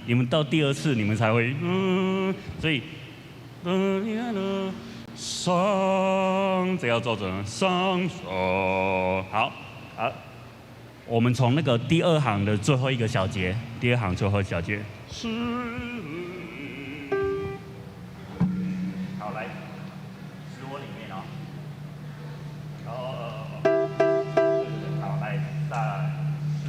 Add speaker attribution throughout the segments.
Speaker 1: 你們到第二次你們才會，所以，上，這要做準，上，好，好，我們從那個第二行的最後一個小節，第二行最後一小節，是，好，來，使我裡面哦，哦，好，來，三，四。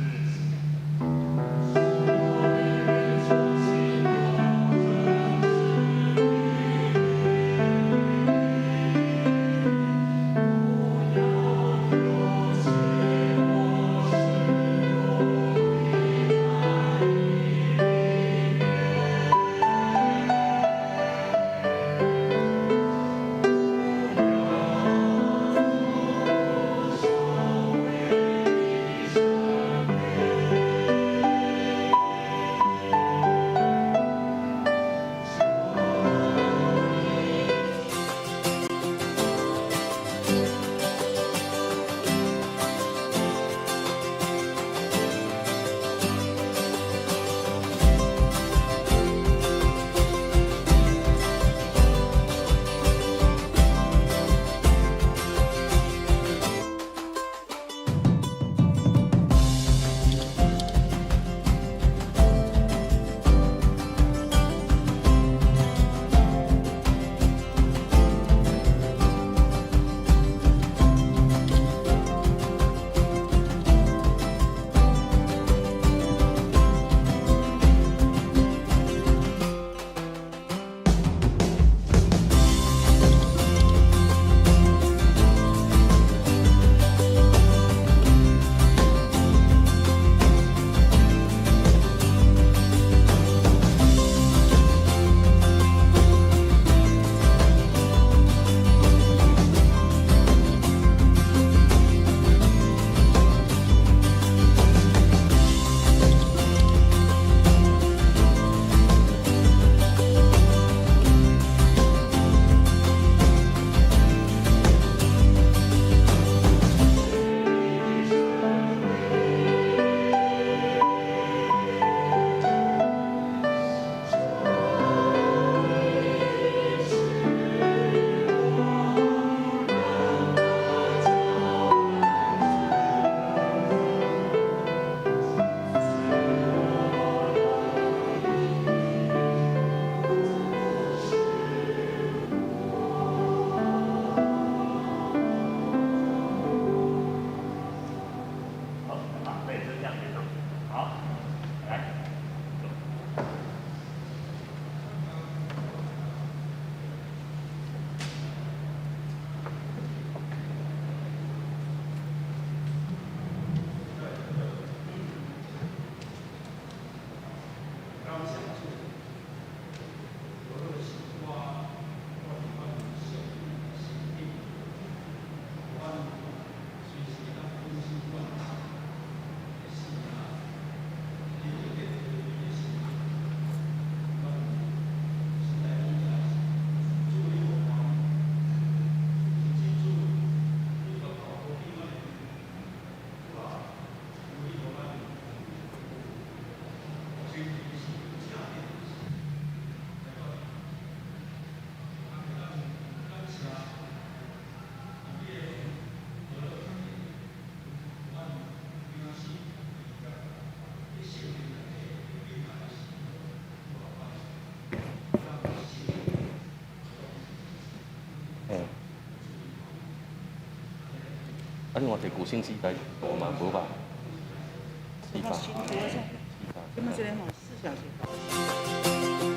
Speaker 2: 另外摕舊生紙來塗嘛，無吧？四百。
Speaker 3: 辛苦啊！這麼這個吼4小節。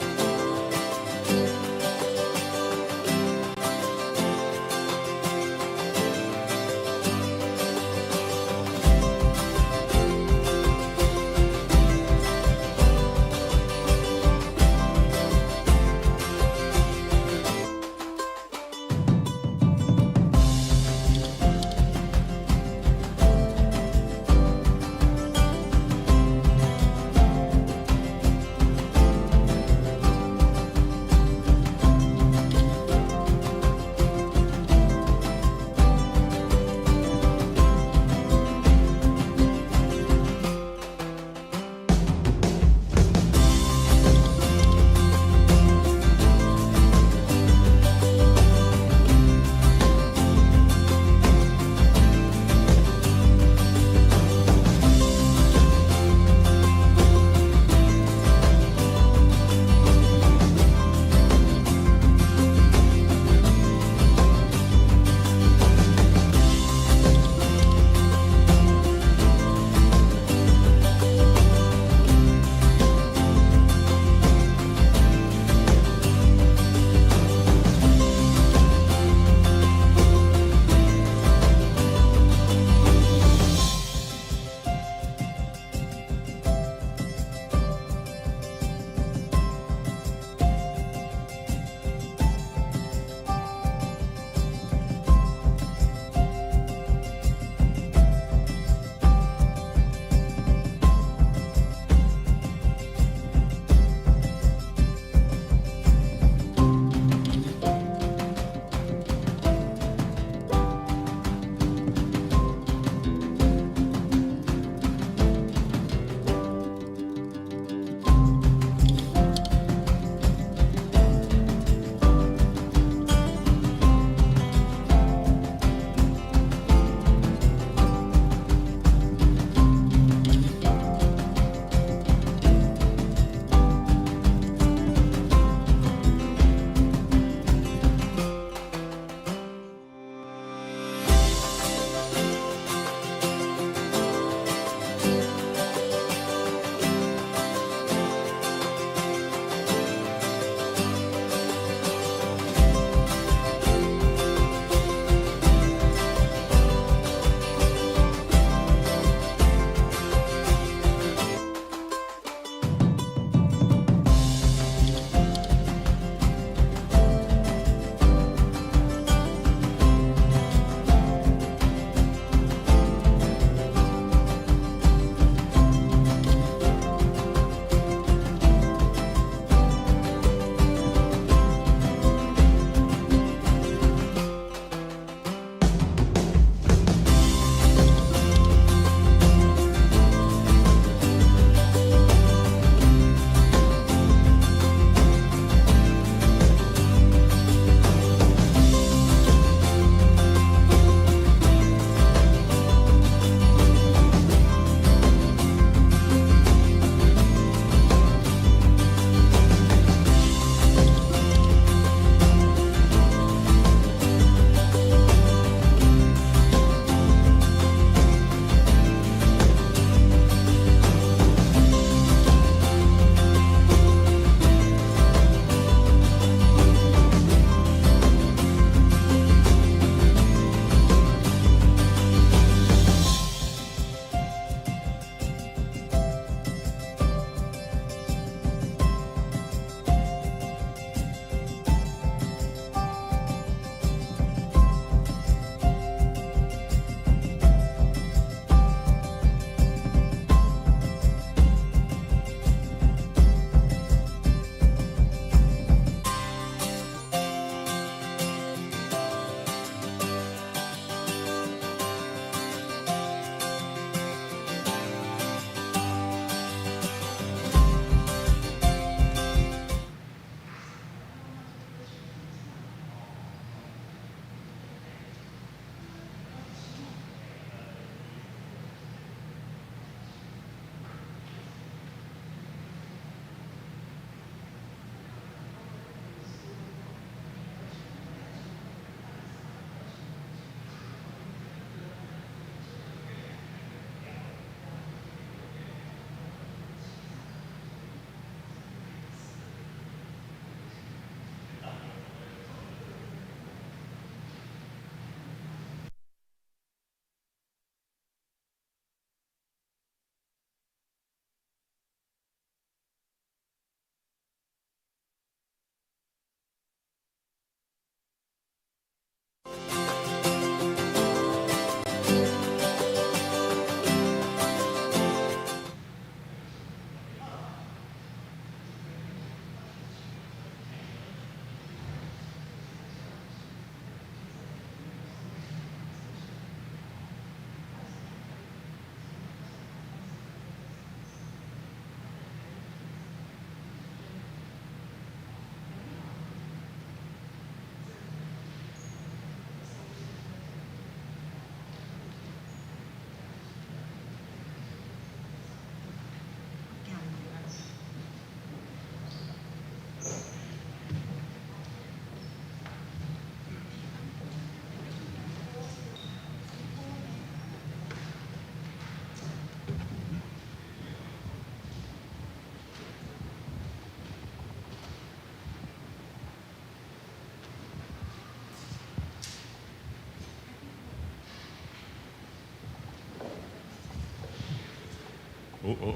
Speaker 1: 哦哦，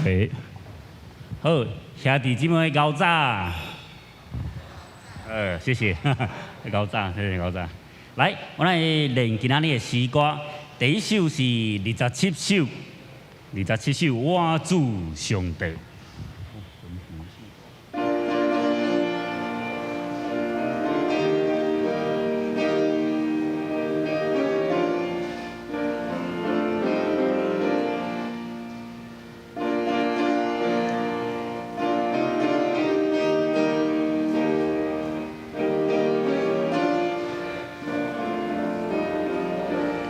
Speaker 1: 欸，好，兄弟姊妹𠢕早。謝謝，𠢕早，謝謝𠢕早。來，我來練今仔日的詩歌，第一首是二十七首，二十七首，我主上帝。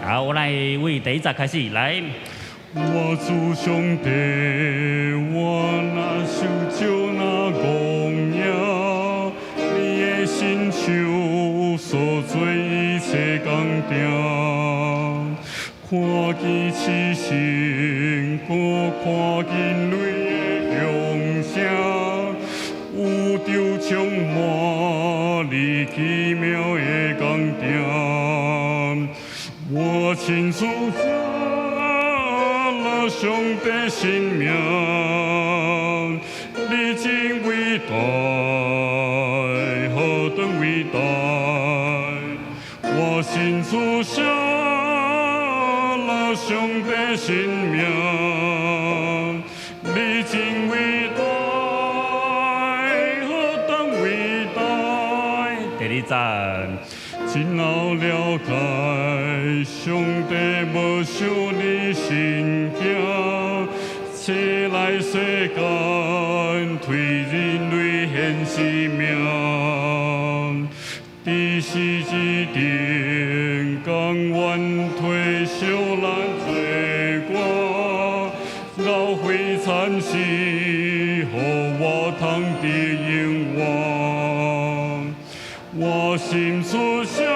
Speaker 1: 好，我來為第一節開始來。
Speaker 4: 我主上帝，我若受少若戇影，你的新手所做一切工程，看見此生，閣看見雷的響聲，宇宙充滿你奇妙的工程。我親自寫了上帝聖名，你真偉大，何等偉大！我親自寫了上帝聖名，你真偉大，何等偉大！
Speaker 1: 第二節。
Speaker 4: 真後了解，上帝無想你心境，切來世間推人類現生命，佇十字頂甘願退受咱罪過，老血慘死，予我通得永活。我心主寫了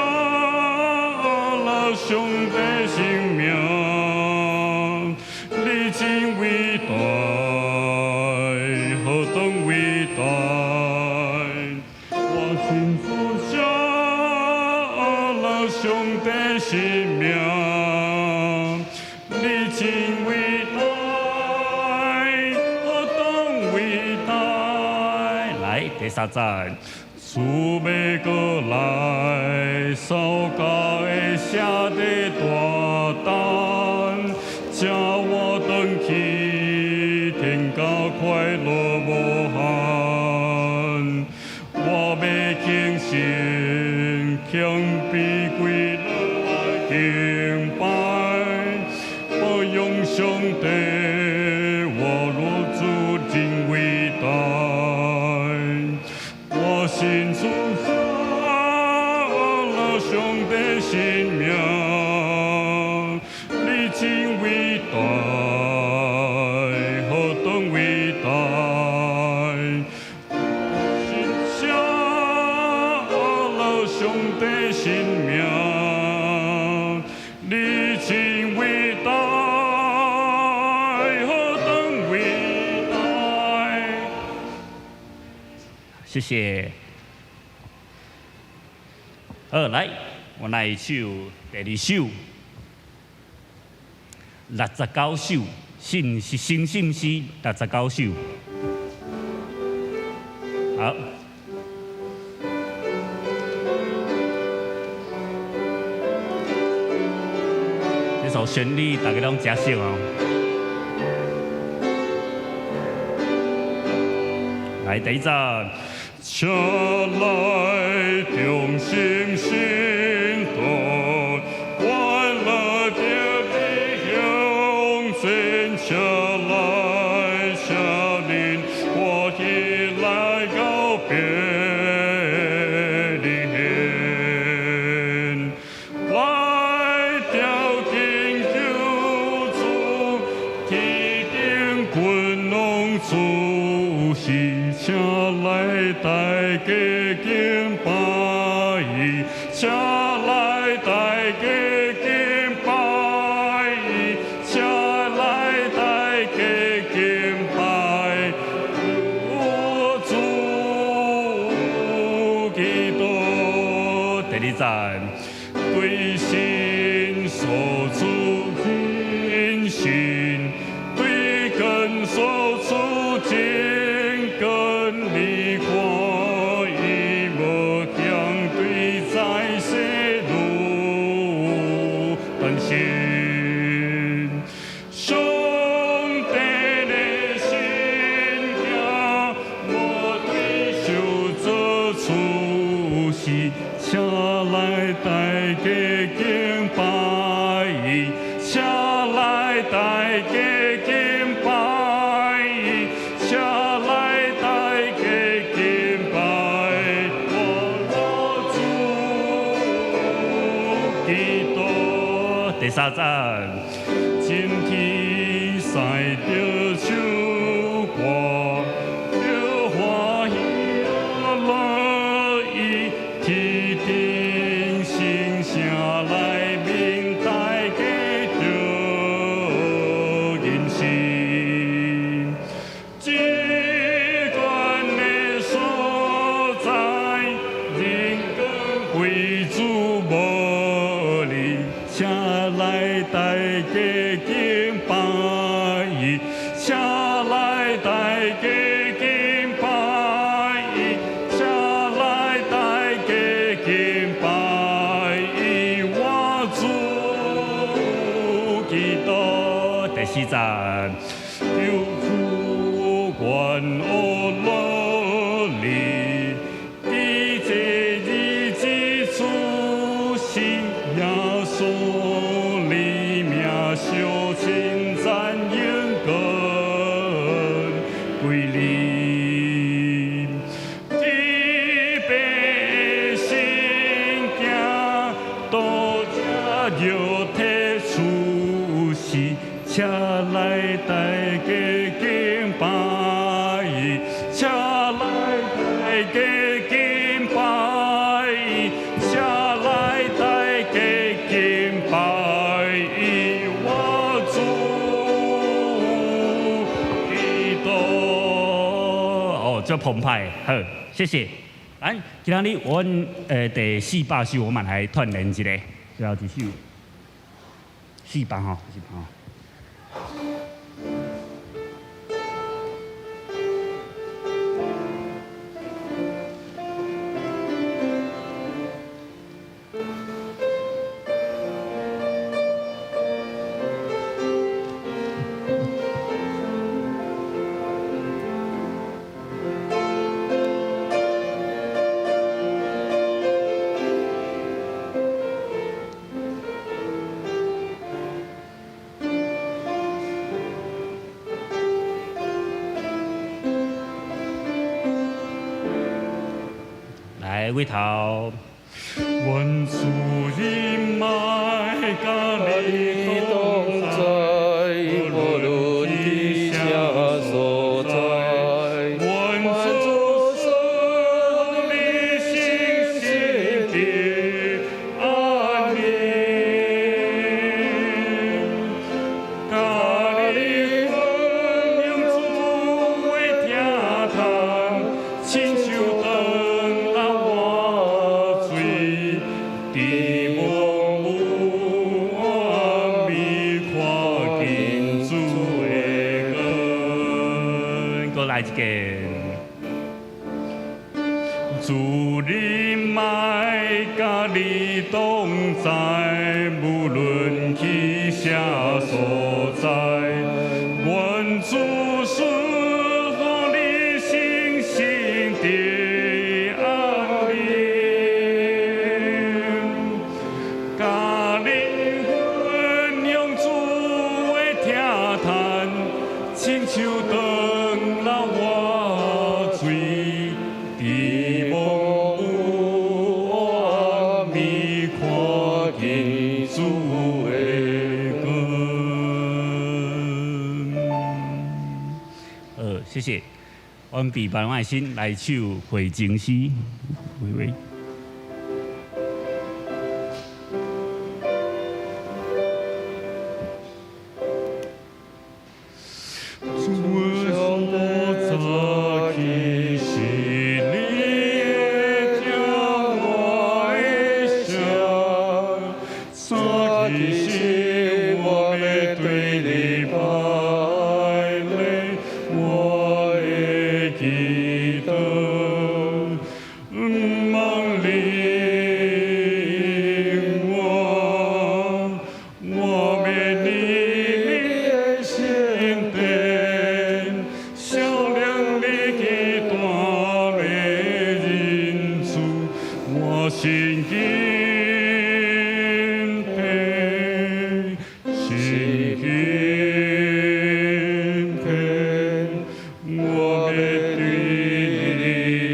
Speaker 4: 上帝聖名，你真偉大，何等偉大！我心主寫了上帝聖名，你真偉大，何等偉大！
Speaker 1: 來，第三節。
Speaker 4: 主欲閣來，掃家的寫在大單，請我轉去天家快樂無限。我欲虔誠謙卑跪來敬拜，保養上帝，我若主真偉大。我心主寫了上帝聖名，你真偉大，何等偉大！心寫了上帝聖名，你真偉大，何等偉大！
Speaker 1: 謝謝。好，來，我來唱第二首，69首，信是誠心詩69首。好，這首旋律大家攏誠熟哦。來，第一節。
Speaker 4: 請來中心信徒，歡樂的向前，請來請恁歡喜來到伯利恆，來朝見救主，天頂君王主是，請來大家敬拜伊，請來大家敬拜伊，請來大家敬拜我主基督。
Speaker 1: 第二節，
Speaker 4: 對神所主真心，對高世，請來大家敬拜伊，請來大家敬拜伊，請來大家敬拜我主基督。第三節，今天使著唱歌，著歡喜樂意，天頂聖城內面大家著吟詩。至懸的所在，人光歸主無離，請來大家敬拜伊，請來大家敬拜伊，請來大家敬拜伊，我主基督。第四節，求主願學樂你，佇這日子出世，耶穌你名相稱讚榮光歸你。天父聖行，多謝肉體出世，請來大家敬拜伊，請來大家敬拜伊，請來大家敬拜伊，我主基督。
Speaker 1: 哦，足澎湃，好，謝謝。咱今仔日阮第400首，我們來鍛鍊一下，最後一首，四百吼，四百吼。來，位頭。
Speaker 4: 願主恩愛佮你同在，無論去啥所在。願主賜你信心的安寧，佮你分享主的疼痛，親像轉流活水，佇蒙霧暗暝看見主的光。
Speaker 1: 閣來一個。
Speaker 4: 主恩愛佮你同在，無論去啥所在。願主賜予你信心的安寧，佮你分享主的疼痛，親像轉流活水，佇蒙霧暗暝看見主的光。
Speaker 1: 謝謝。阮備辦阮的心來唱回情詩，喂喂。
Speaker 4: 主所早起時，你會聽我的聲；早起時，我欲對你拜禮，我的祈禱。毋茫我欲佇你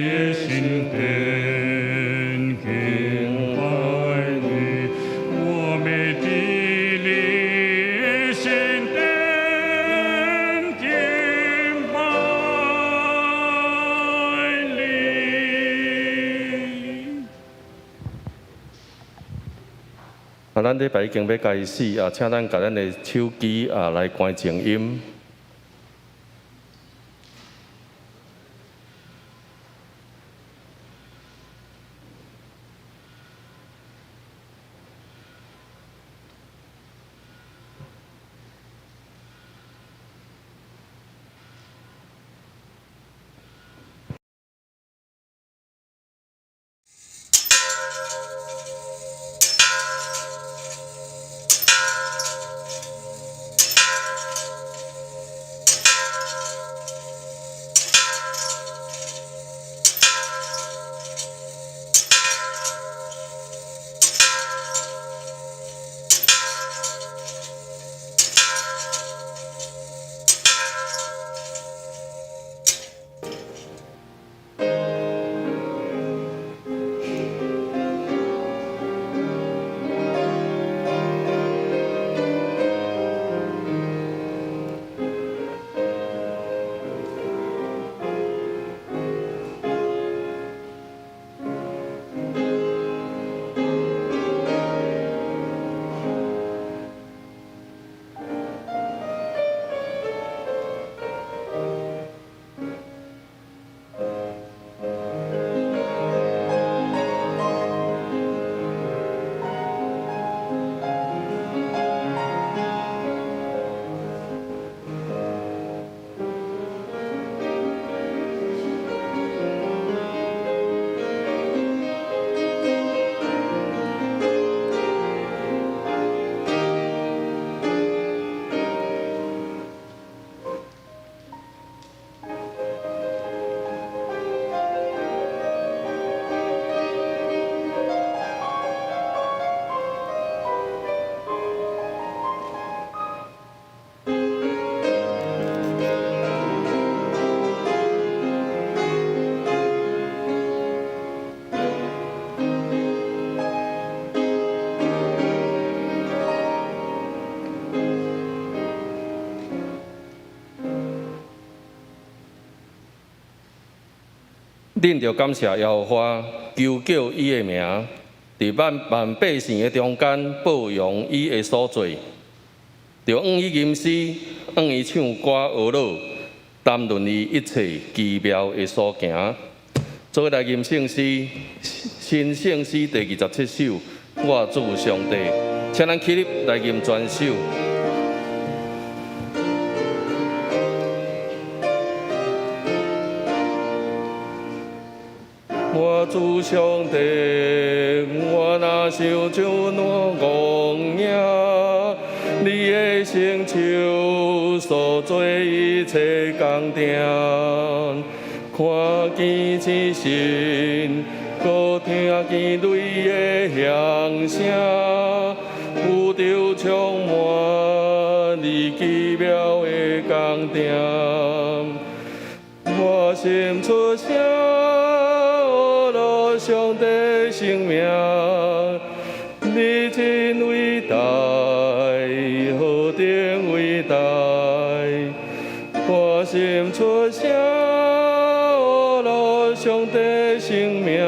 Speaker 4: 的聖殿敬拜你，我欲佇你的聖殿敬拜你。
Speaker 2: 啊，咱禮拜已經欲開始啊，請咱共咱的手機啊來關靜音。恁著感謝耶和華，求叫伊的名，佇萬萬百姓的中間報揚伊的所做，著向伊吟詩，向伊唱歌呵咾，談論伊一切奇妙的所行。做伙來吟聖詩，新聖詩第27首，我主上帝，請咱起立來吟全首。我主上帝，我若想就哪戇影，你的聖手所做一切工程，看見星辰，閣聽見雷的響聲，宇宙充滿你奇妙的工程，我心出聲。上帝聖名，你真偉大，何等偉大！我心出聲，阿上帝聖名，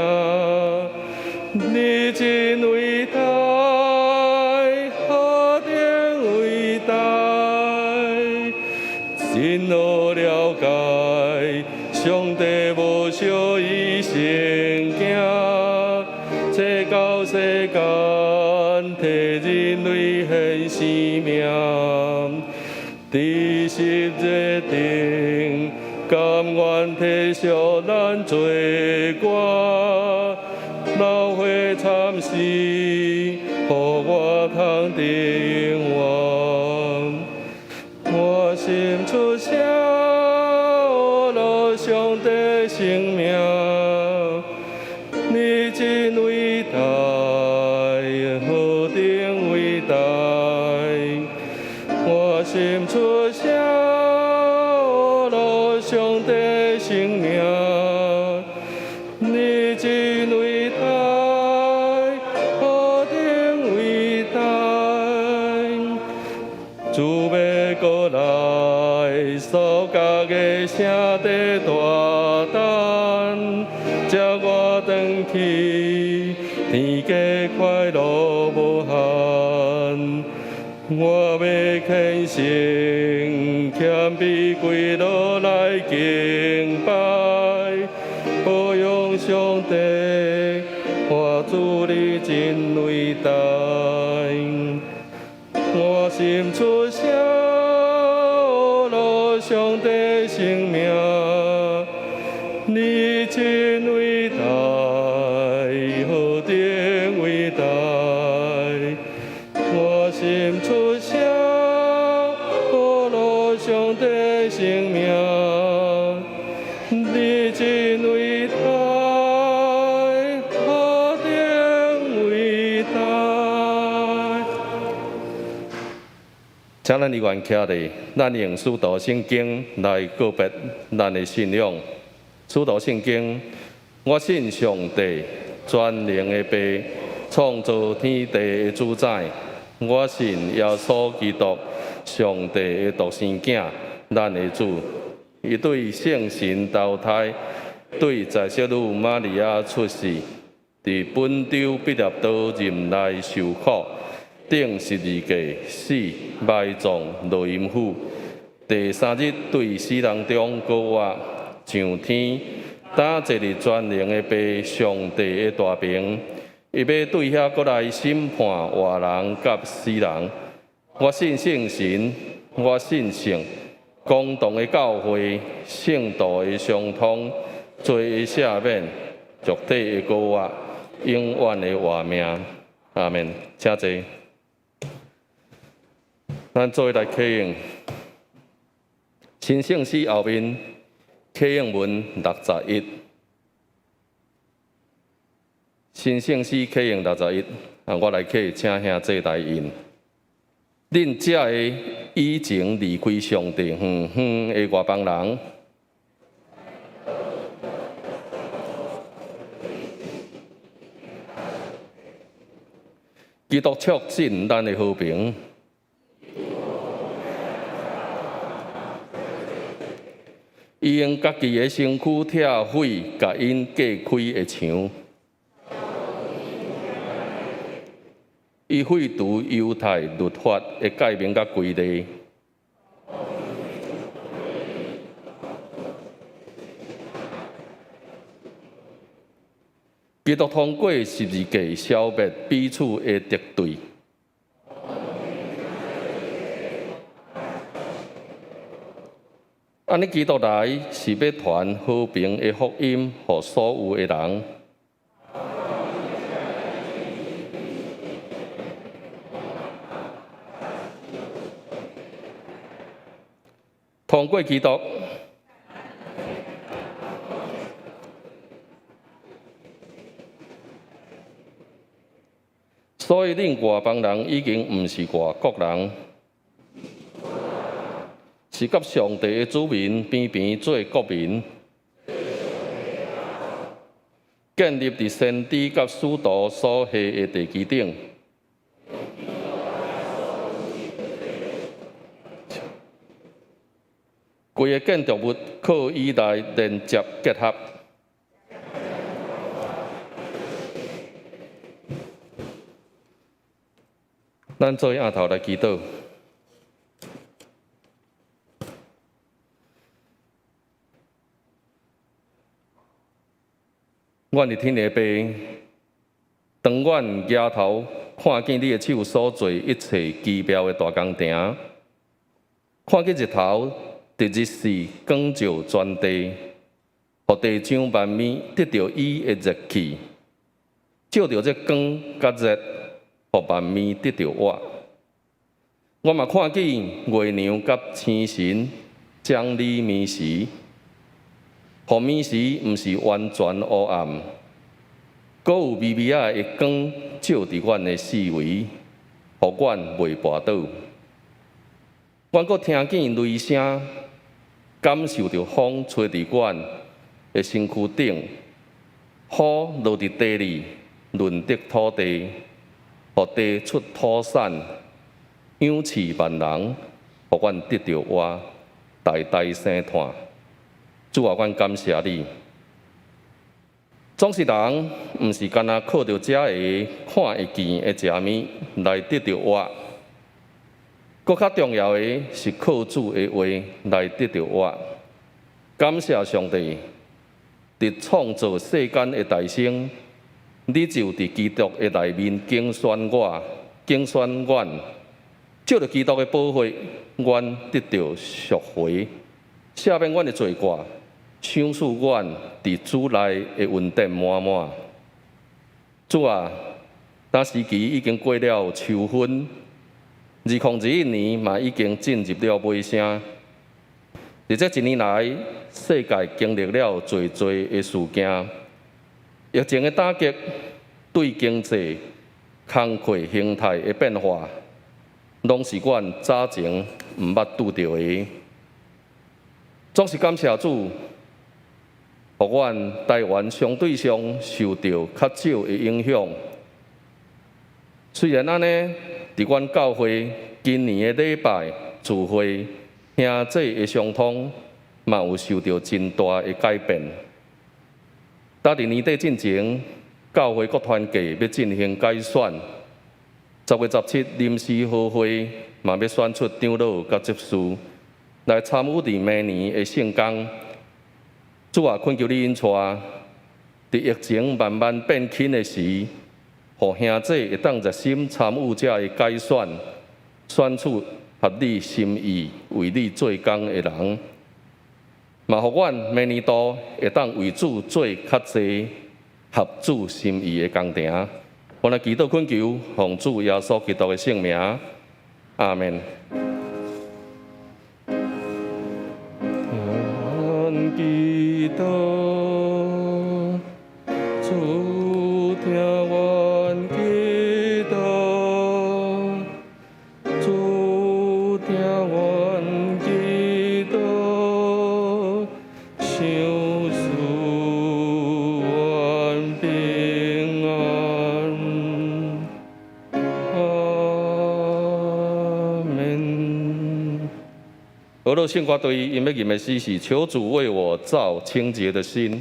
Speaker 2: 你真偉大，何等偉大！真好了解，上帝無小伊聖行，這到世間替人類獻生命，佇十字頂甘願體恤咱罪過，流血慘死，予我通得永活。我心出聲，阿上帝聖名，你真偉大，何等偉大！我心出聲，阿上帝聖名，你真偉大，何等偉大！主欲閣來，所加的聖地大等，接我轉去，天家快樂無限。我欲虔誠謙卑跪落來敬拜，褒揚上帝，我主你真偉大。我心出聲，阿羅上帝聖名，你真偉大，何等偉大！我心出聲，阿羅上帝聖名，你真偉大，何等偉大！請咱依願徛立，咱用使徒聖經來告別咱的信仰。使徒聖經，我信上帝全能的父，創造天地的主宰。我信耶穌基督，上帝的獨生囝，咱的主。伊對聖神投胎，對在聖女瑪利亞出世，佇本丟彼拉多任內受苦，釘十字架死，埋葬落陰府。第三日對死人中復活，上天，擔坐佇全能的父上帝的大爿。伊欲對遐閣來審判活人佮死人。我信聖神，我信聖公同的教會，聖徒的相通，罪的赦免，肉體的復活，永遠的活命。阿們，請坐。咱做伙來啟應新聖詩後面啟應文61，新聖詩啟應61，啊，我來啟，請兄弟來應。恁這个以前離開上帝遠遠的外邦人，基督促進咱的和平。伊用家己的身軀拆毀共𪜶隔開的牆，伊廢除猶太律法的誡命佮規例。基督通過十字架消滅彼此的敵對。按呢，基督來是欲傳和平的福音，予所有的人。通過基督，所以恁外邦人已經毋是外國人，是佮上帝的子民平平做國民，建立佇先知佮使徒所下的地基頂。規个建築物靠伊來連接結合。咱做伙徛頭來祈禱。阮的天父爸，當阮舉頭看見你的手所做一切奇妙的大工程，看見日頭佇日時光照全地，予地上萬物得著伊的熱氣，照著這光佮熱，予萬物得著活。我嘛看見月娘佮星辰掌理暝時，予暝時毋是完全烏暗，閣有微微仔的光照佇阮的四圍，予阮袂跋倒。阮閣聽見雷聲，感受著風吹佇阮的身軀頂，雨落佇地裡，潤得土地，予地出土產，養飼萬人，予阮得著活，代代生湠。主啊，阮感謝你。總是人毋是干焦靠著食的、看會見的食物來得著活，閣較重要的是靠主的話來得著活。感謝上帝，佇創造世間的大先，你就佇基督的內面揀選我、揀選阮，藉著基督的寶血，阮得著贖回，赦免阮的罪過。賞賜阮佇主內的恩典滿滿。主啊，今時期已經過了秋分，2021年嘛已經進入了尾聲。佇這一年來，世界經歷了濟濟的事件，疫情的打擊，對經濟、工課形態的變化，攏是阮早前毋捌拄著的。總是感謝主，予阮台灣相對上受著較少的影響。雖然按呢，佇阮教會今年的禮拜聚會、兄弟的相通，嘛有受著真大的改變。搭佇年底進前，教會各團契欲進行改選，10月17臨時合會嘛欲選出長老佮執事來參與佇明年的聖工。主啊，懇求你引帶，佇疫情慢慢變輕的時，予兄弟會當熱心參與這个改選，選出合你心意、為你做工的人，嘛予阮明年度會當為主做較濟合主心意的工程。我來祈禱懇求，奉主耶穌基督的聖名，阿們。祈禱，主聽阮祈禱，主聽阮祈禱，賞賜阮平安。阿們。俄羅聖歌隊𪜶欲吟的詩是：求主為我造清潔的心。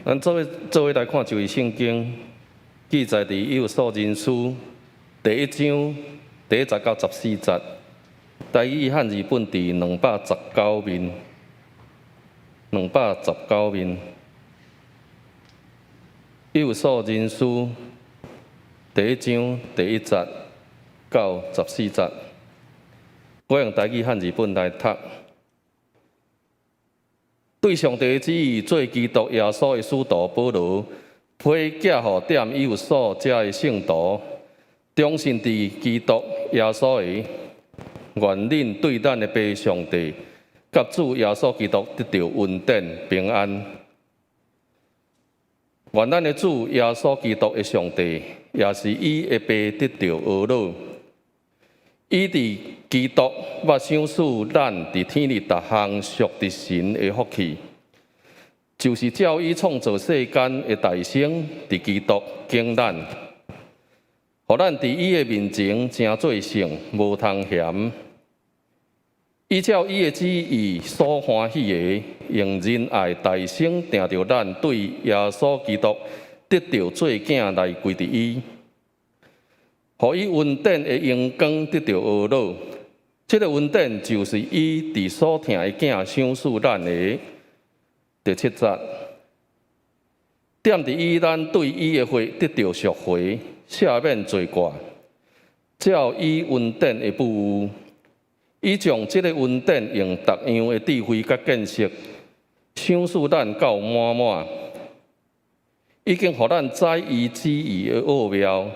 Speaker 2: 咱做伙做伙來看這位聖經記載佇以弗所人書第一章第一節到十四節，台語漢字本佇219面，兩百十九面。以弗所人書第一章第一節到十四節，我用台語漢字本來讀。對上帝的旨意做基督耶穌的使徒保羅，批寄予踮以弗所遮的聖徒，忠信佇基督耶穌的，願恁對咱的父上帝佮主耶穌基督得著恩典平安。願咱的主耶穌基督的上帝，也是伊的父得著呵咾。伊佇基督捌賞賜咱佇天裡逐項屬佇神的福氣，就是照伊創造世間的大成，佇基督揀咱，予咱佇伊的面前成做聖，無通嫌。依照伊的旨意所歡喜的，用仁愛大成定著咱對耶穌基督得著做囝來歸佇伊，予伊恩典的榮光得著呵咾。這个恩典就是伊佇所疼的囝賞賜咱的。第七節，踮佇伊咱對伊的血得著贖回，赦免罪過，照伊恩典的富裕，伊將這個恩典用各樣的智慧佮見識，賞賜咱到滿滿，已經予咱知伊旨意的奧妙，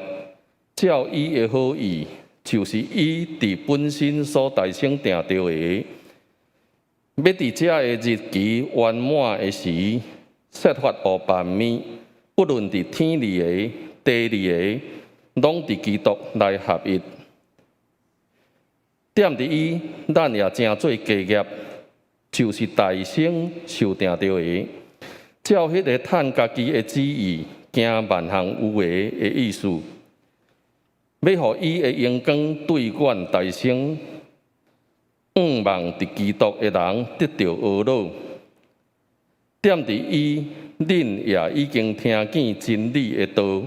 Speaker 2: 照伊的好意，就是伊佇本身所大成定著的，欲佇這个日期圓滿的時，設法予萬物，不論佇天裡的、地裡的，攏佇基督內合一。踮佇伊，咱也成做家業，就是大成受定著的，照彼个趁家己的旨意，行萬項有為的意思，欲予伊的榮光對阮大成，向望佇基督的人得著呵咾。踮佇伊，恁也已經聽見真理的道，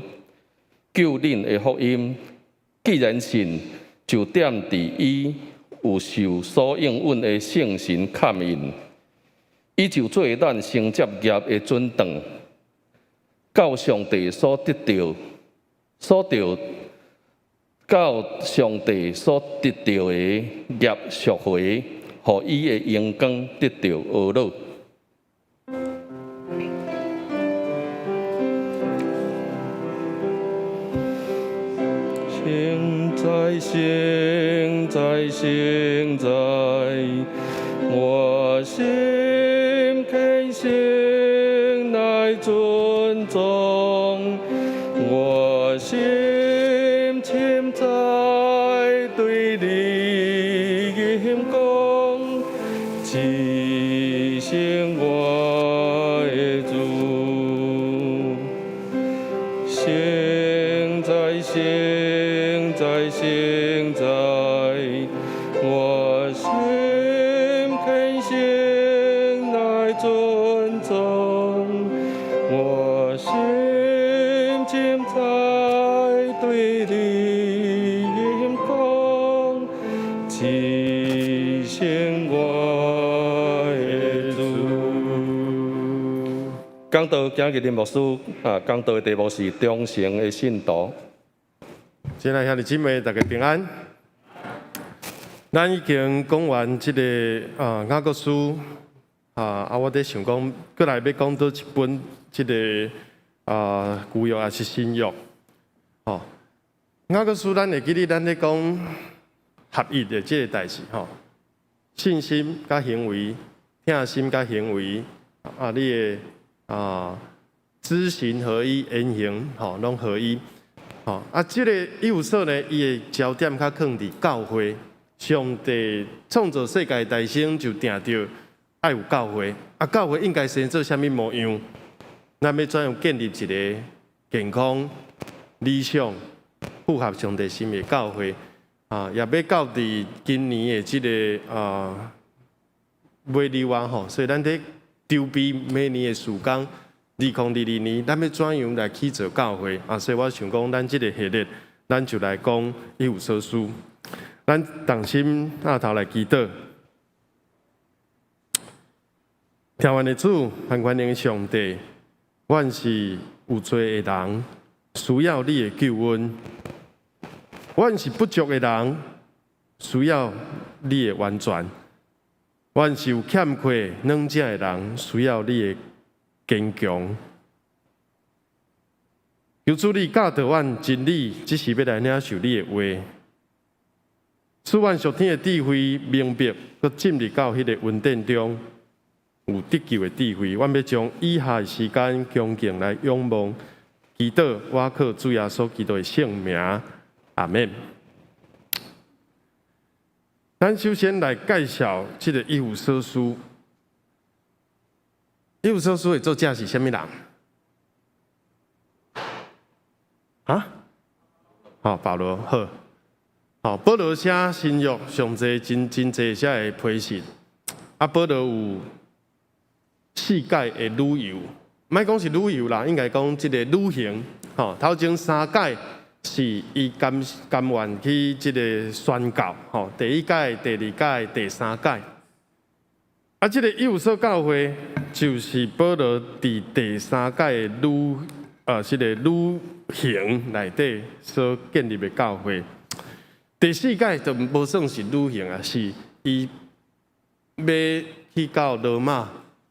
Speaker 2: 救恁的福音。既然信，就踮佇伊有受所應允的聖神蓋印，伊就做咱承接業的準當，到上帝所得著、所著，到上帝所得著的業贖回，予伊的榮光得著呵咾。聖哉，聖哉，聖哉，我心虔誠來尊崇，我心深知對你吟講，至聖我的主。聖哉，聖哉，聖哉，我心虔誠來尊崇，我心深知對你吟講，至聖我的主。講道今日林牧師啊，講道的題目是忠誠的信徒。
Speaker 5: 親愛兄弟姊妹，大家平安。咱已經講完這个雅各書啊，我佇想講，閣來欲講佗一本這个舊約抑是新約？吼，雅各書咱會記得咱咧講合一的這个代誌吼，信心佮行為，疼心佮行為，啊，你的知行合一，言行吼攏合一。吼，啊，這个以弗所呢，伊的焦點較囥佇教會。上帝創造世界大先就定著愛有教會，啊，教會應該生做啥物模樣？咱欲怎樣建立一个健康、理想、符合上帝心意的教會？啊，也欲到佇今年的這个尾日啊吼，所以咱佇籌備明年的事工， 2022年，咱欲怎樣來起造教會啊？所以我想講，咱這个系列，咱就來講以弗所書。咱同心徛頭來祈禱，天父的主，全能的上帝，阮是有罪的人，需要你的救恩；阮是不足的人，需要你的完全；阮是有欠缺軟弱的人，需要你的堅強。求主你教導阮真理，這時欲來領受你的話，賜阮屬天的智慧，明白，閣進入到彼个恩典中，有得救的智慧。阮欲將以下的時間恭敬來仰望、祈禱，倚靠主耶穌基督的聖名，阿們。咱首先來介紹這个以弗所書。以弗所書的作者是啥物人？啊？好，保羅好。好，保羅寫新約上濟真真濟寫的批信。啊，保羅有四屆的旅遊，莫講是旅遊啦，應該講這个旅行。吼，頭前三屆是伊甘甘願去這个宣教。吼，第一屆、第二屆、第三屆。啊，這个以弗所教會就是保羅佇第三屆的這个旅行內底所建立的教會。第四屆就無算是旅行啊，是伊欲去到羅馬，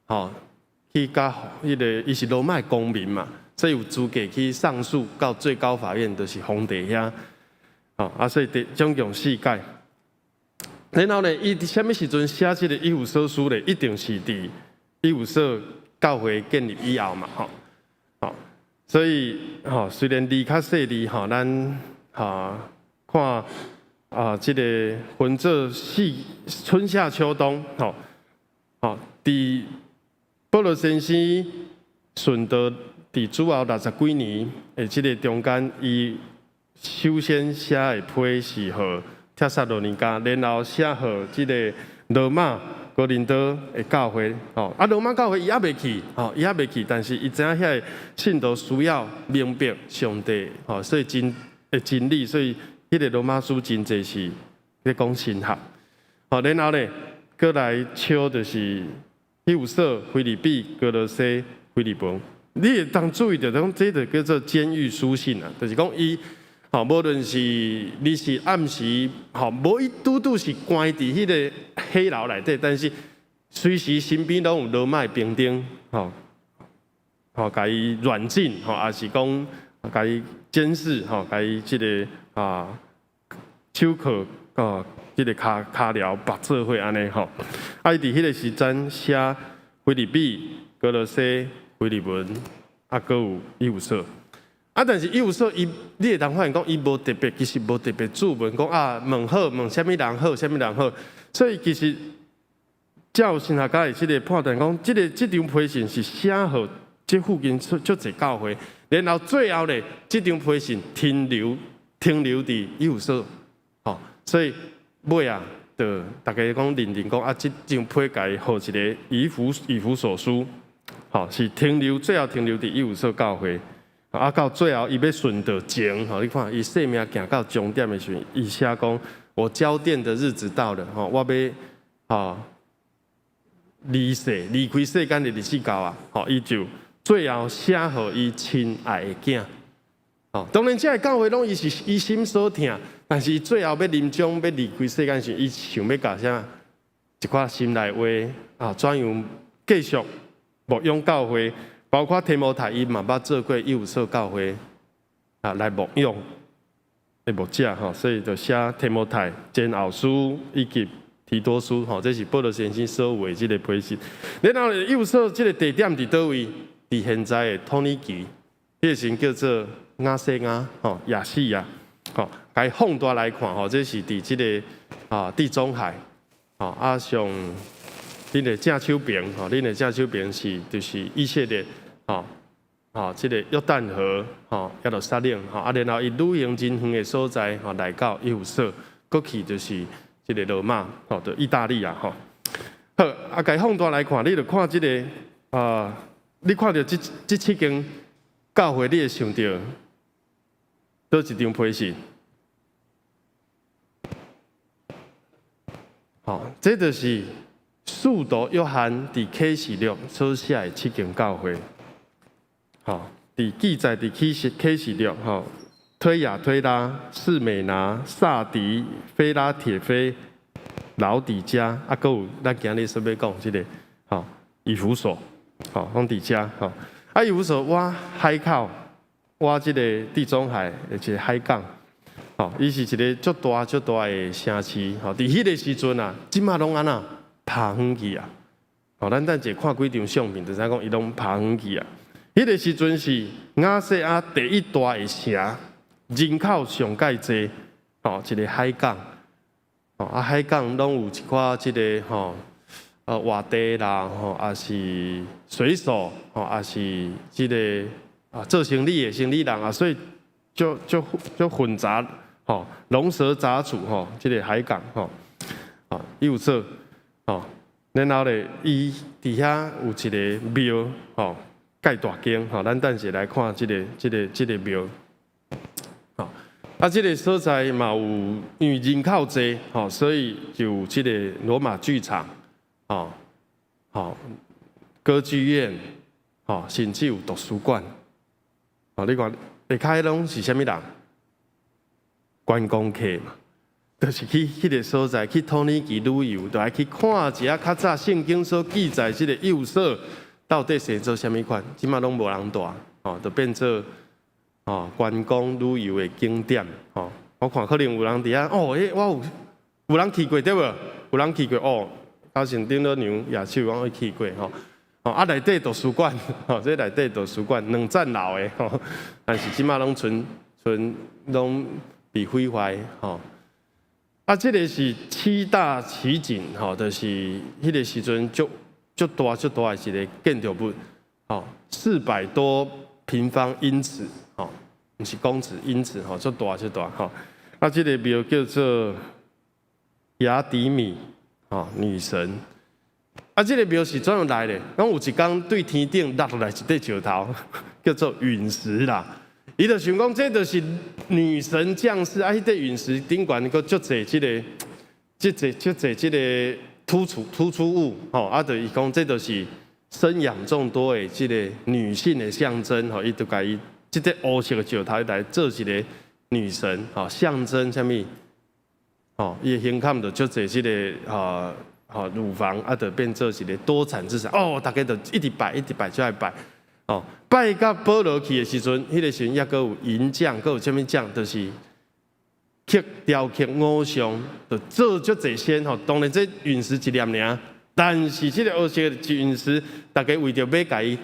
Speaker 5: 吼，去佮彼个伊是羅馬的公民嘛，所以有資格去上訴到最高法院，就是皇帝遐，吼啊，所以第總共四屆。然後呢，伊佇啥物時陣寫這个以弗所書咧？一定是佇以弗所教會建立以後嘛，吼，吼，所以吼，雖然字較細膩吼，咱吼看啊，這个分做四春夏秋冬，吼，吼，佇保羅先生殉道佇主後六十幾年的這个中間，伊首先寫的批是予帖撒羅尼迦，然後寫予這个羅馬、哥林多的教會，吼，啊，羅馬教會伊猶未去，吼，伊猶未去，但是伊知影遐个信徒需要明白上帝，吼，所以真的真理，所以彼个羅馬書真濟是咧講神學，吼，然後咧，閣來秋就是以弗所、腓立比、歌羅西、腓利門。你會當注意著講，這就叫做監獄書信啊，就是講伊，吼，無論是你是暗時，吼，無伊拄拄是關佇彼个火牢內底，但是隨時身邊攏有羅馬的兵丁，吼，吼，共伊軟禁，吼，抑是講共伊監視，吼，共伊這个啊手銬啊，這个跤跤鐐縛做伙按呢吼。啊，伊佇彼个時陣寫腓立比、歌羅西、腓利門，啊，閣有以弗所。啊，但是以弗所伊，你會當發現講伊無特別，其實無特別注文講啊，問好問啥物人好，啥物人好。所以其實照神學家的這个判斷講，這个這張批信是寫予這附近足濟教會，然後最後咧，這張批信停留佇以弗所，吼，所以尾啊，就大家講認定講啊，這張批共伊予一个以弗所書，吼，是停留最後停留佇以弗所教會。啊，到最後伊欲殉道前，吼，你看伊生命行到終點的時陣，伊寫講：我交奠的日子到了，吼，我欲吼離世離開世間的日子到啊，吼，伊就最後寫予伊親愛的囝，吼，當然這个教會攏伊是伊心所疼，但是伊最後欲臨終欲離開世間時，伊想欲共啥一寡心內話啊，怎樣繼續牧養教會。包括提摩太，伊嘛捌做過以弗所教會啊，來牧養的牧者吼，所以就寫提摩太前後書以及提多書吼，這是保羅先生所有的這个批信。然後以弗所這个地點佇佗位？佇現在的土耳其，彼个時陣叫做亞細亞吼，亞細亞吼，共伊放大來看吼，這是佇這个啊地中海吼啊上。恁的正手邊吼，恁的正手邊是就是以色列吼，吼，這个約旦河吼，耶路撒冷吼，啊，然後伊旅行真遠的所在吼，來到以弗所，閣去就是這个羅馬吼，就意大利啊吼。好，啊，共伊放大來看，你就看這个啊，你看著這七間教會，你會想著佗一張批信？吼，這就是使徒約翰佇啟示錄所寫的七間教會。吼，佇記載佇啟示錄吼，推雅推喇、士美拿、撒狄、非拉鐵非、老底嘉，啊，閣有咱今日所欲講這个吼，以弗所，吼，攏佇遮吼。啊，以弗所倚海口，倚這个地中海的一个海港。吼，伊是一个足大足大的城市，吼，佇彼个時陣啊，這馬攏按怎拍遠去啊？吼，咱等下看幾張相片，就知影講伊攏拍遠去啊。彼个時陣是亞細亞第一大的城，人口上蓋濟，吼，一個海港，吼，啊海港攏有一寡這个吼，活地啦，吼，抑是水手，吼，抑是這个啊做生理的生理人啊，所以就就就混雜。吼，龍蛇雜處吼，這个海港吼，啊，以弗所，吼，然後咧，伊佇遐有一个廟，吼，蓋大間，吼，咱等下來看這个、這个、這个廟，吼，啊，這个所在嘛有，因為人口濟，吼，所以就有這个羅馬劇場，吼，吼，歌劇院，吼，甚至有圖書館，吼，你看下跤攏是啥物人？觀光客嘛，就是去彼个所在去土耳其旅遊，就愛去看一下較早聖經所記載這个以弗所到底生做啥物款，這馬攏無人蹛，吼，就變做吼觀光旅遊的景點，吼。我看可能有人佇遐，哦，欸，我有有人去過對無？有人去過哦，頭前頂了娘也手講去過吼，吼啊內底圖書館，吼，這內底圖書館兩層樓的，吼，但是這馬攏賰賰攏被毀壞，吼。啊，這个是七大奇景，吼，就是彼个時陣足足大足大的一个建築物，吼，400多平方英尺，吼，毋是公尺，英尺，吼，足大足大，吼。啊，這个廟叫做雅典米，吼，女神。啊，這个廟是怎樣來的？講有一工對天頂落落來一塊石頭，叫做隕石啦。伊就想講，這就是女神降世啊！彼塊隕石頂懸閣足濟這个、這濟、這濟這个突出物，吼啊！就伊講，這就是生養眾多的這个女性的象徵，吼！伊就共伊這塊烏色的石頭來做一个女神，吼，象徵啥物？吼，伊的胸坎就足濟這个吼吼乳房，啊，就變做一个多產之神。哦，大家就一直拜，一直拜，就愛拜。哦，拜到保羅去的時陣，彼个時陣猶閣有銀匠，閣有啥物匠，就是刻雕刻偶像，就做足濟仙吼。當然這隕石一粒爾，但是這个烏色隕石，大家為著欲共伊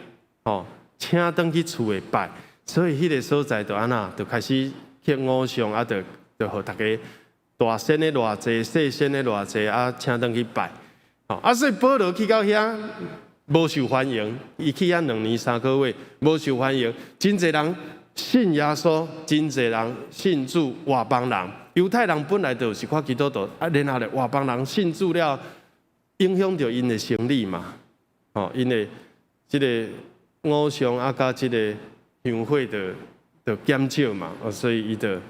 Speaker 5: 吼請轉去厝內拜，所以彼个所在就按怎，就開始刻偶像，啊，就就予大家大仙的偌濟，細仙的偌濟，啊，請轉去拜。吼，啊，所以保羅去到遐。無受歡迎，伊去遐2年3個月，無受歡迎。真濟人信耶穌，真濟人信主，外邦人、猶太人本來就是較基督徒，啊，然後咧外邦人信主了，影響著𪜶的生理嘛，吼，𪜶的這个偶像啊，佮這个香火就就減少嘛，所以伊就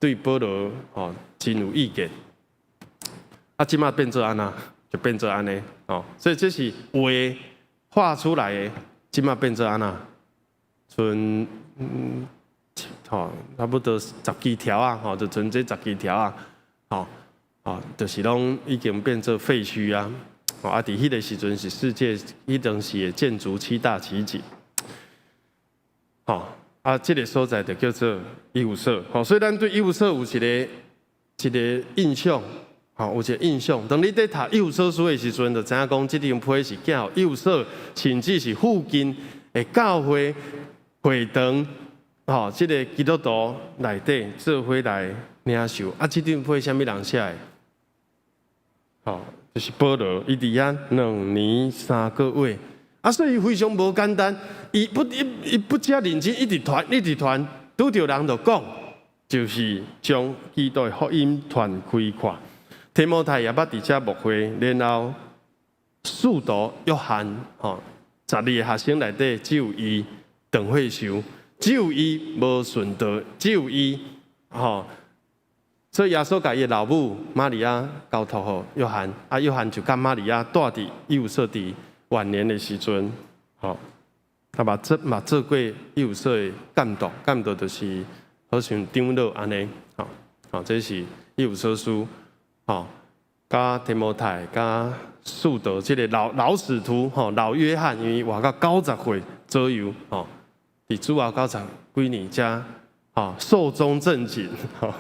Speaker 5: 對保羅吼真有意見。啊，這馬變做按怎？就變做按呢，哦，所以這是畫畫出來的，這馬變做按怎？賰吼，差不多十幾條啊，吼，就賰這十幾條啊，吼，吼，就是攏已經變做廢墟啊，啊，佇彼个時陣是世界彼當時的建築七大奇景，吼，啊，這个所在就叫做以弗所，吼，所以咱對以弗所有一个一个印象。吼，有一个印象。當你佇讀以弗所書的時陣，就知影講，這張批是寄予以弗所，甚至是附近的教會會堂，吼，這个基督徒內底做伙來領受。啊，這張批啥物人寫的？吼，就是保羅，伊佇遐2年3個月。啊，所以非常無簡單。伊不伊伊不只認真，一直傳，一直傳，拄著人就講，就是將基督的福音傳開看。提摩太也捌佇遮牧會，然後使徒約翰，吼， 12个學生內底只有伊斷血受，只有伊無順道，只有伊吼。所以耶穌共伊的老母瑪利亞交託予約翰，啊，約翰就佮瑪利亞住佇以弗所佇晚年的時陣，吼，他嘛做嘛做過以弗所的監督，監督就是好像長老按呢，吼，吼，這是以弗所書，吼，佮提摩太、佮司鐸這個老老使徒，吼，老約翰，因為活到90歲左右，吼，佇主後90幾年才，吼，壽終正寢，吼。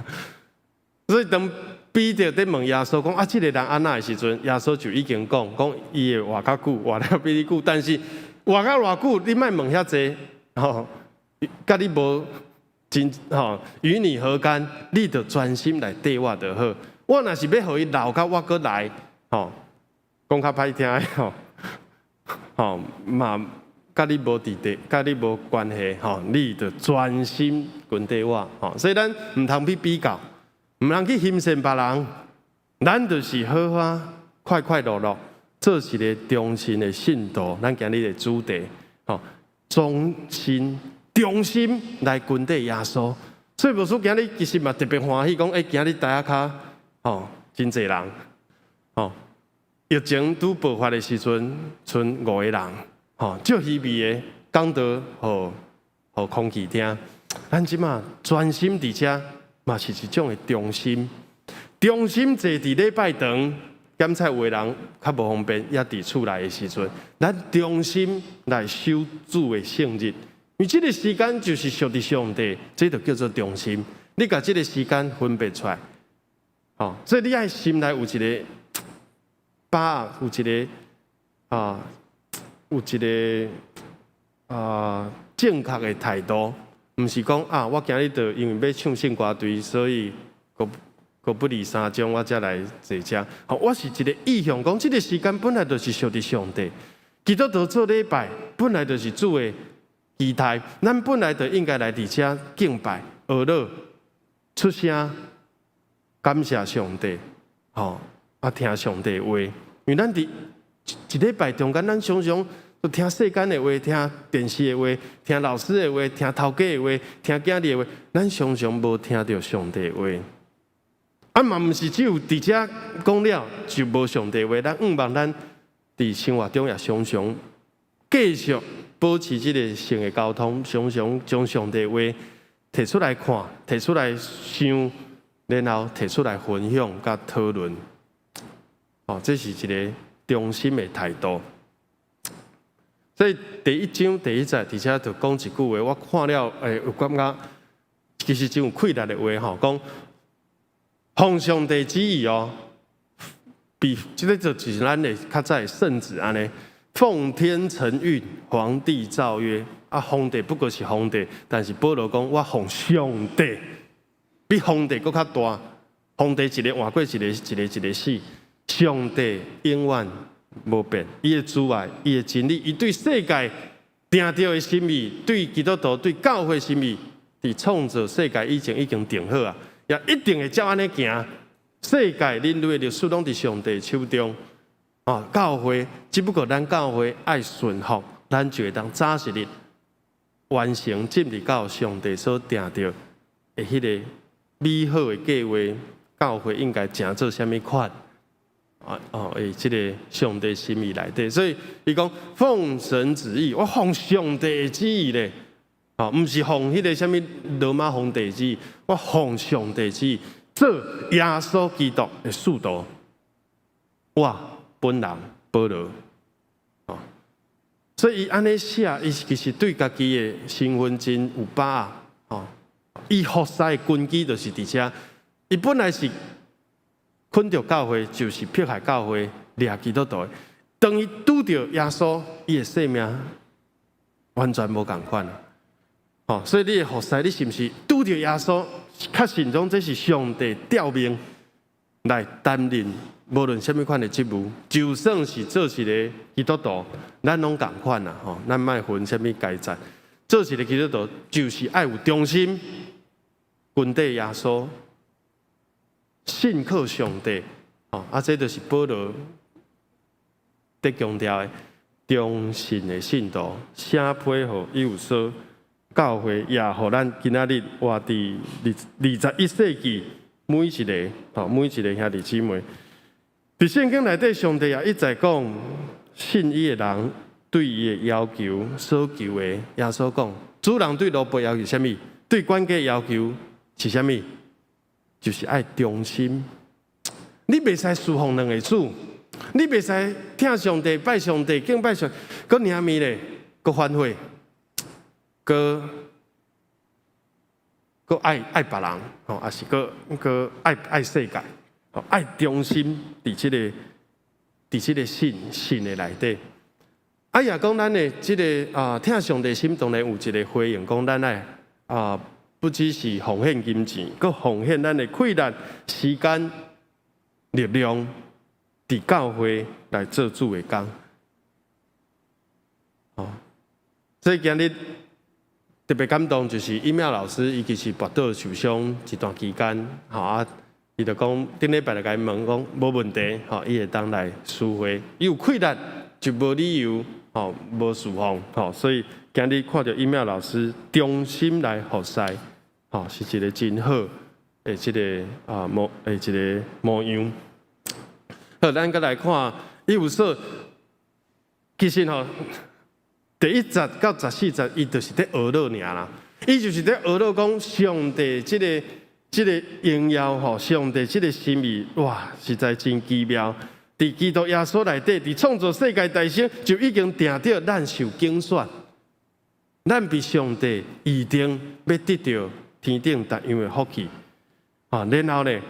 Speaker 5: 所以當彼得佇問耶穌講啊，這個人按怎的時陣，耶穌就已經講講伊會活較久，活得比你久。但是活較偌久，你莫問遐濟，吼，佮你無真吼，與你何干？你就專心來綴我就好。我若是欲予伊留到我閣來，吼，講較歹聽的吼，吼嘛，佮你無佇地，佮你無關係，吼，你就專心跟綴我，吼。所以咱毋通去比較。毋通去欣羨別人，咱就是好好快快樂樂做一个忠心的信徒。咱今日的主題，吼，忠心、忠心來跟綴耶穌。所以牧師今日其實嘛特別歡喜，講欸，今日大家較吼真濟人，吼，疫情拄爆發的時陣，賰五個人，吼，足稀微的講道予予空氣聽。咱這馬專心佇遮。嘛是一種的忠心，忠心坐佇禮拜堂，檢測有的人較無方便，也佇厝內的時陣，咱忠心來守主的聖日，因為這个時間就是屬佇上帝，這就叫做忠心。你共這个時間分別出來，吼，所以你愛心內有一个把握，有一个啊，有一个啊正確的態度。毋是講啊，我今日就因為欲唱聖歌隊，所以閣閣不離三鐘，我才來坐遮。吼，我是一个意向，講這个時間本來就是屬佇上帝。基督徒做禮拜本來就是主的期待，咱本來就應該來佇遮敬拜、哀禱、出聲，感謝上帝，吼啊，聽上帝話。因為咱佇一禮拜中間，咱常常都聽世間的話，聽電視的話，聽老師的話，聽頭家的話，聽囝兒的話，咱常常無聽著上帝的話。啊嘛，毋是只有佇遮講了就無上帝話，咱向望咱佇生活中也常常繼續保持這个性的溝通，常常將上帝話提出來看，提出來想，然後提出來分享佮討論。哦，這是一个忠心的態度。所以第一章第一節，佇遮就講一句話，我看了會有感覺，其實真有氣力的話吼，講奉上帝旨意哦，比這个就是咱的較早的聖旨按呢，奉天承運，皇帝詔曰，啊，皇帝不過是皇帝，但是保羅講我奉上帝，比皇帝閣較大，皇帝一个換過一个一个一个死，上帝永遠無變，伊的慈愛，伊的真理，伊對世界定著的心意，對基督徒、對教會心意，佇創造世界以前已經定好啊，也一定會照按呢行。世界人類的歷史攏佇上帝手中。啊，教會只不過咱教會愛順服，咱就會當早一日完成進入到上帝所定著的彼个美好的計劃。教會應該成做啥物款？啊哦，佇這个上帝心意內底，所以伊講奉神旨意，我奉上帝的旨意咧，哦，毋是奉彼个啥物羅馬皇帝旨意，我奉上帝旨意做耶穌基督的使徒，我本人保羅，哦，所以伊按呢寫，伊其實對家己的身份真有把握，哦，伊服侍的根基就是佇遮，伊本來是困著教會，就是迫害教會，掠基督徒。當伊拄著耶穌，伊的生命完全無仝款。哦，所以你的服侍，你是毋是拄著耶穌，確信講這是上帝調命來擔任，無論啥物款的職務，就算是做一个基督徒，咱攏仝款啦，吼，咱莫分啥物階層，做一个基督徒就是愛有忠心，跟綴耶穌。信靠上帝，哦，啊，這就是保羅佇強調的。忠信的信徒寫批予以弗所教會，也予咱今仔日活佇21世紀每一个吼，每一个兄弟姊妹。佇聖經內底，上帝也一再講，信伊的人對伊的要求所求的，耶穌講，主人對奴僕要求啥物？對管家要求是啥物？就是愛忠心。你袂使侍奉兩个主，你袂使疼上帝、拜上帝、敬拜上帝，閣爾物咧，閣反悔，閣愛別人，吼，抑是閣愛世界，吼，愛忠心佇這個信的內底。啊，也講咱的這个啊，疼上帝心，當然有一個回應，講咱愛啊，不只是奉獻金錢，閣奉獻咱的氣力、時間、力量，佇教會來做主的工。哦，所以今日特別感動，就是伊妙老師，伊其實跋倒受傷一段期間，吼啊，伊就講頂禮拜就共伊問講無問題，吼，伊會當來司會，伊有氣力就無理由，吼，無侍奉，吼，所以今日看著伊妙老師忠心來服侍，吼，是一個真好的這个啊模的一个模樣。好，咱閣來看以弗所，其實吼，第一節到14節，伊就是佇呵咾爾啦，伊就是佇呵咾講上帝這個榮耀吼，上帝這個心意，哇，實在真奇妙。佇基督耶穌內底，佇創造世界大先就已經定著咱受揀選，咱被上帝預定欲得著天頂逐樣的福氣。啊，然後呢，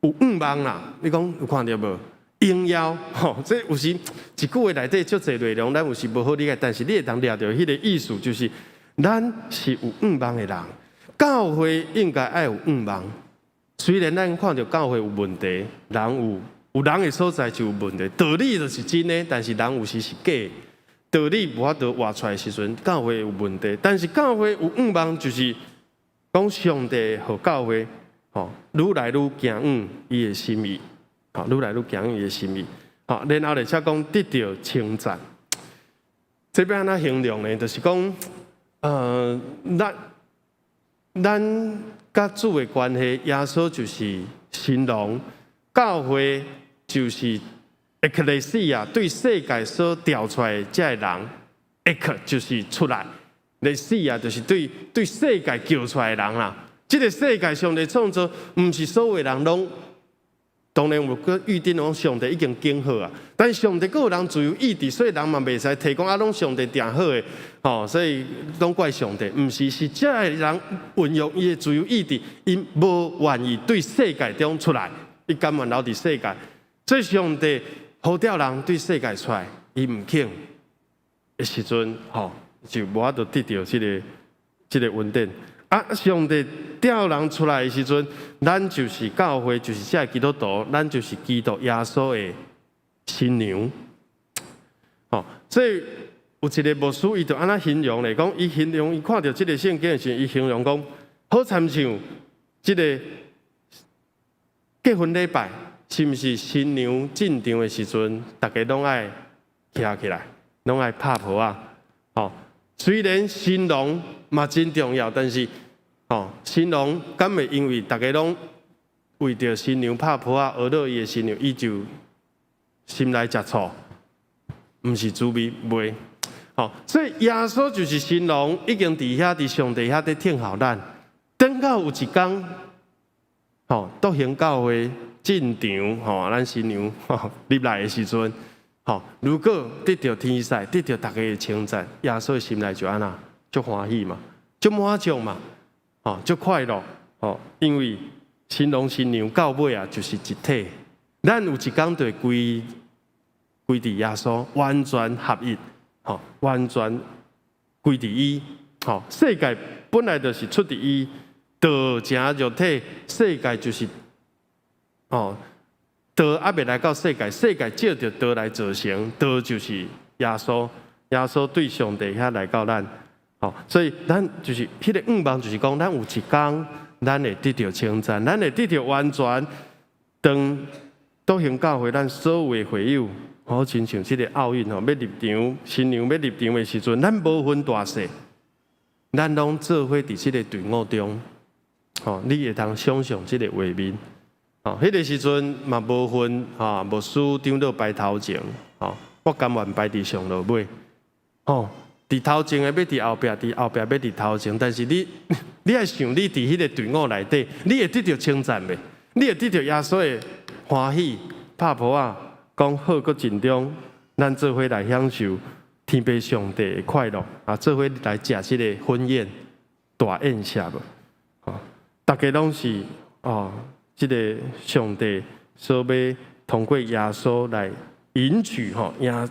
Speaker 5: 有向望啦，你講有看著無？榮耀吼，這有時一句話內底足濟內容，咱有時無好理解，但是你會當掠著彼個意思，就是咱是有向望的人，教會應該愛有向望。雖然咱看著教會有問題，人有人的所在就有問題，道理就是真的，但是人有時是假的。道理無法度活出來的時陣，教會有問題。但是教會有向望，就是講上帝予教會吼，愈來愈行往伊的心意，吼，愈來愈行往伊的心意。吼，然後咧，才講得著稱讚。這欲按怎形容呢？就是講，咱佮主的關係，耶穌就是新郎，教會就是エクレシア對世界所調出來的這个人，エク就是出來，レシ亞就是對世界叫出來的人啦。這个世界上帝創造，毋是所有人攏，當然有閣預定講上帝已經揀好啊。但是上帝閣有人自由意志，所以人嘛袂使提講啊，攏上帝定好的，吼，所以攏怪上帝。毋是，是這个人運用伊的自由意志，𪜶無願意對世界中出來，伊甘願留佇世界。所以上帝呼召人對世界出來，伊毋肯的時陣，吼，就無法度得著這个恩典。啊，上帝召人出來的時陣，咱就是教會，就是這个基督徒，咱就是基督耶穌的新娘。吼，所以有一个牧師，伊就按怎形容咧？講伊形容伊看著這个聖經的時陣，伊形容講，好親像這个結婚禮拜，是毋是新娘進場的時陣，逐家攏愛徛起來，攏愛拍噗仔。吼，雖然新郎嘛真重要，但是吼，新郎敢會因為逐家攏為著新娘拍噗仔，呵咾伊的新娘，伊就心內食醋，毋是滋味袂。吼，所以耶穌就是新郎，已經佇遐佇上帝遐佇等候咱，等到有一工，吼，獨行教會進場，吼，咱新娘吼入來的時陣，吼，如果得著天使，得著逐家的稱讚，耶穌的心內就按怎，足歡喜嘛，足滿足嘛，吼，足快樂，吼，因為新郎新娘到尾啊，就是一體。咱有一工就會歸佇耶穌，完全合一，吼，完全歸佇伊，吼，世界本來就是出佇伊，道成肉體，世界就是，哦，道猶未來到世界，世界藉著道來造成，道就是耶穌，耶穌對上帝遐來到咱，吼，所以咱就是彼个向望，就是講咱有一工，咱會得著稱讚，咱會得著完全，當獨行教會，咱所有的會友好親像這个奧運吼，欲入場，新娘欲入場的時陣，咱無分大細，咱攏做伙佇這个隊伍中，吼，你會通想像這个畫面，吼，彼个時陣嘛無分，吼，牧師長老排頭前，吼，我甘願排佇上落尾，吼，佇頭前的欲佇後壁，佇後壁欲佇頭前，但是你，你愛想你佇彼个隊伍內底，你會得著稱讚袂？你會得著耶穌的歡喜，拍噗仔，講好閣盡忠，咱做伙來享受天父上帝的快樂，啊，做伙來食這个婚宴大宴席無？吼，逐家攏是哦，這个上帝所欲通過耶穌來迎娶吼，迎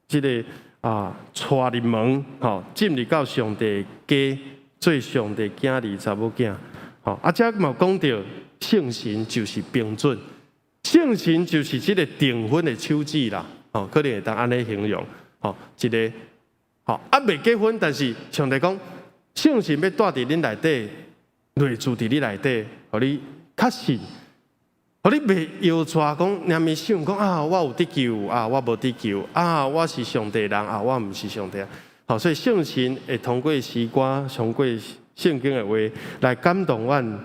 Speaker 5: 這个啊，帶入門吼，進入到上帝的家，做上帝囝兒查某囝，吼，啊，這嘛講著聖神就是憑準，聖神就是這个訂婚的手指啦，吼，可能會當按呢形容，吼，一个吼，啊未結婚，但是上帝講聖神欲住佇恁內底，內住佇你內底，予你確信。予你袂搖掣講，念咪想講啊，我有得救啊，我無得救啊，我是上帝人啊，我毋是上帝人。好，所以聖神會通過詩歌、通過聖經的話來感動阮，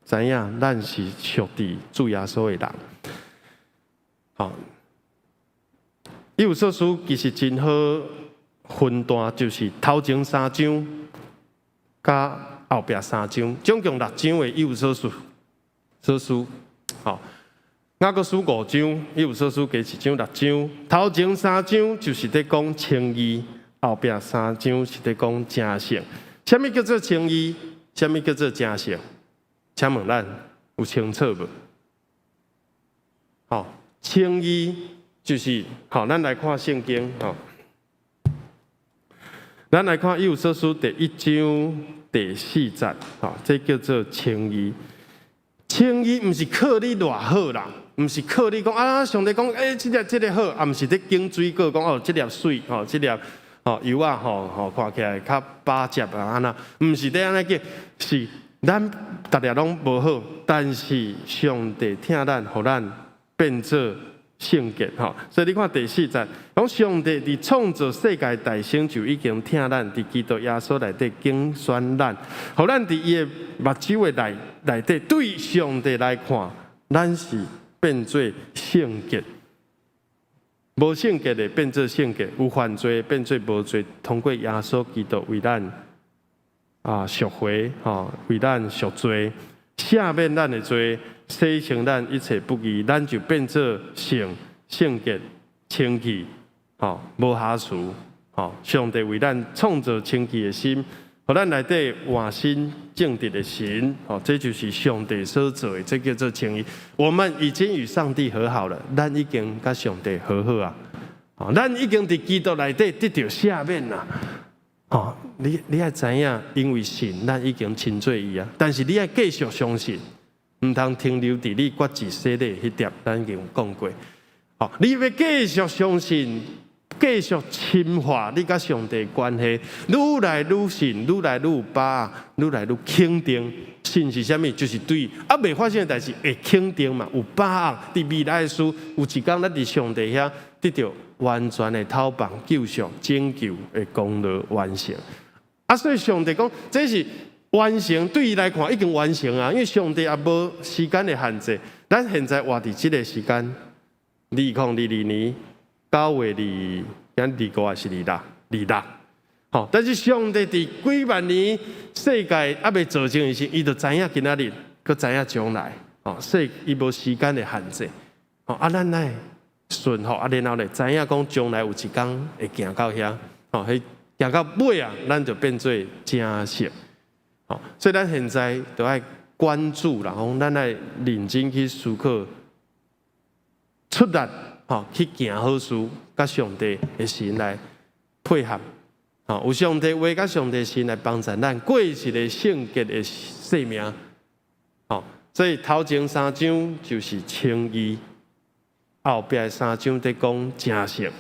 Speaker 5: 知影咱是屬佇主耶穌的人。好，以弗所書其實真好分段，就是頭前三章佮後壁三章，總共六章的以弗所書。所書。吼，雅各書五章，以弗所書加一章六章。頭前三章就是佇講稱義，後壁三章是佇講成聖。啥物叫做稱義？啥物叫做成聖？請問咱有清楚無？吼，稱義就是吼，咱來看聖經吼，咱來看以弗所書第一章第四節，吼，這叫做稱義。稱義毋是靠你偌好啦，毋是靠你講啊，上帝講，欸，這粒這个好，啊，毋是咧揀水果，講哦，這粒媠，吼，這粒吼柚仔，吼吼，看起來較飽食啊，按呢，毋是咧按呢揀，是咱逐粒攏無好，但是上帝疼咱，予咱變做聖潔，吼。所以你看第四節，講上帝佇創造世界大先就已經疼咱，佇基督耶穌內底揀選咱，予咱佇伊的目睭的內底，對上帝來看，咱是變做聖潔，無聖潔的變做聖潔，有犯罪變做無罪，通過耶穌基督為咱啊贖回，吼，為咱贖罪，赦免咱的罪，洗清咱一切不義，咱就變做聖聖潔、清氣，吼，無瑕疵，吼，上帝為咱創造清氣的心，予咱內底換新正直的神，吼，這就是上帝所做的，這叫做稱義。我們已經與上帝和好了，咱已經佮上帝和好啊！咱已經佇基督內底得著赦免啦。吼，你愛知影，因為信，咱已經親做伊啊。但是你愛繼續相信，毋通停留佇你決志洗禮彼點，咱已經有講過。吼，你欲繼續相信。繼續深化你佮上帝關係，愈來愈信，愈來愈有把握，愈來愈肯定。信是啥物？就是對猶未發生的代誌會肯定嘛，有把握。佇未來的事，有一天咱佇上帝遐得著完全的討放、救贖、拯救的功勞完成。啊，所以上帝講，這是完成，對伊來看已經完成啊，因為上帝也無時間的限制。咱現在活佇這个時間，2022年9月2，今25還是26？26。吼，但是上帝佇幾萬年世界猶未造成的時，伊就知影今仔日，閣知影將來。吼，所以伊無時間的限制。吼，啊，咱愛順服，啊，然後咧，知影講將來有一天會行到遐，吼，彼行到尾啊，咱就變做成聖。吼，所以咱現在就愛關注，然後咱愛認真去思考，出力，吼，去行好事，佮上帝的神來配合。吼，有上帝話佮上帝神來幫助咱過一個聖潔的生命。吼，所以頭前三章就是稱義，後壁三章佇講成聖。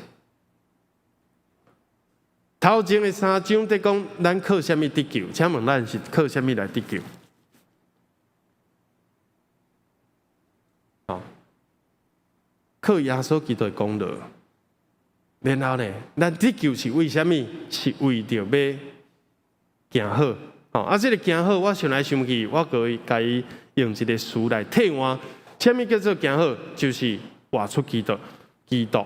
Speaker 5: 頭前的三章佇講咱靠啥物得救？請問咱是靠啥物來得救？吼，靠耶穌基督的功勞。然後呢，咱得救是為啥物？是為著欲行好。吼，啊，這个行好，我想來想去，我閣共伊用一个詞來替換。啥物叫做行好？就是活出基督。基督，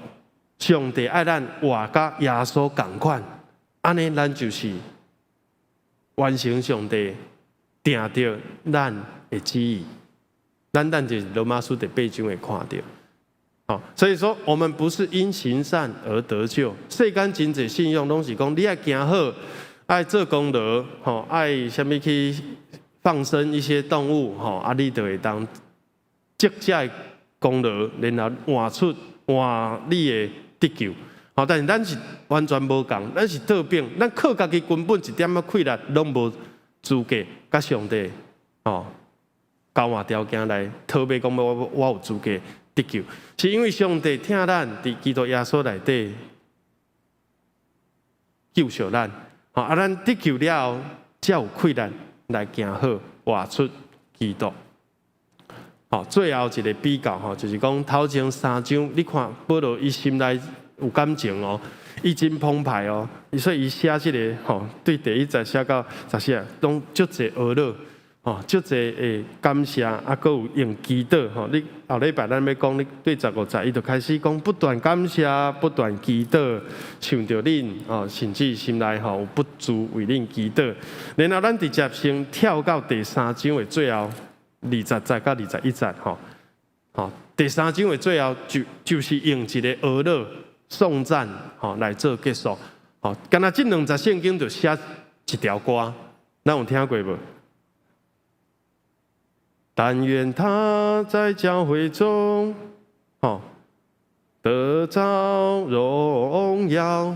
Speaker 5: 上帝愛咱活佮耶穌仝款，按呢咱就是完成上帝定著咱的旨意。咱等就是羅馬書第八章會看著。好，所以說我們不是因行善而得救。世間真濟信仰攏是講你愛行好，愛做功德，吼，愛啥物去放生一些動物，吼，啊，你就會當積這个功勞，然後換出換你的得救。吼，但是咱是完全無仝，咱是倒反，咱靠家己根本一點仔氣力攏無資格，佮上帝吼交換條件來討買講我有資格得救，是因為上帝疼咱，佇基督耶穌內底救贖咱，吼啊，咱得救了後，才有氣力來行好，活出基督。吼，最後一個比較吼，就是講頭前三章，你看保羅伊心內有感情哦，伊真澎湃哦，所以伊寫這个吼，對第一節寫到十四節，攏足濟呵咾。吼，足濟的感謝，啊，閣有用祈禱吼。你後禮拜咱欲講，你對十五節，伊就開始講不斷感謝，不斷祈禱，想著恁吼，甚至心內吼有不住為恁祈禱。然後咱直接先跳到第三章的最後20節到21節吼。吼，第三章的最後就是用一个呵咾頌讚吼來做結束。吼，敢若這兩節聖經就寫一條歌，咱有聽過無？但願他在教會中，吼，得著榮耀，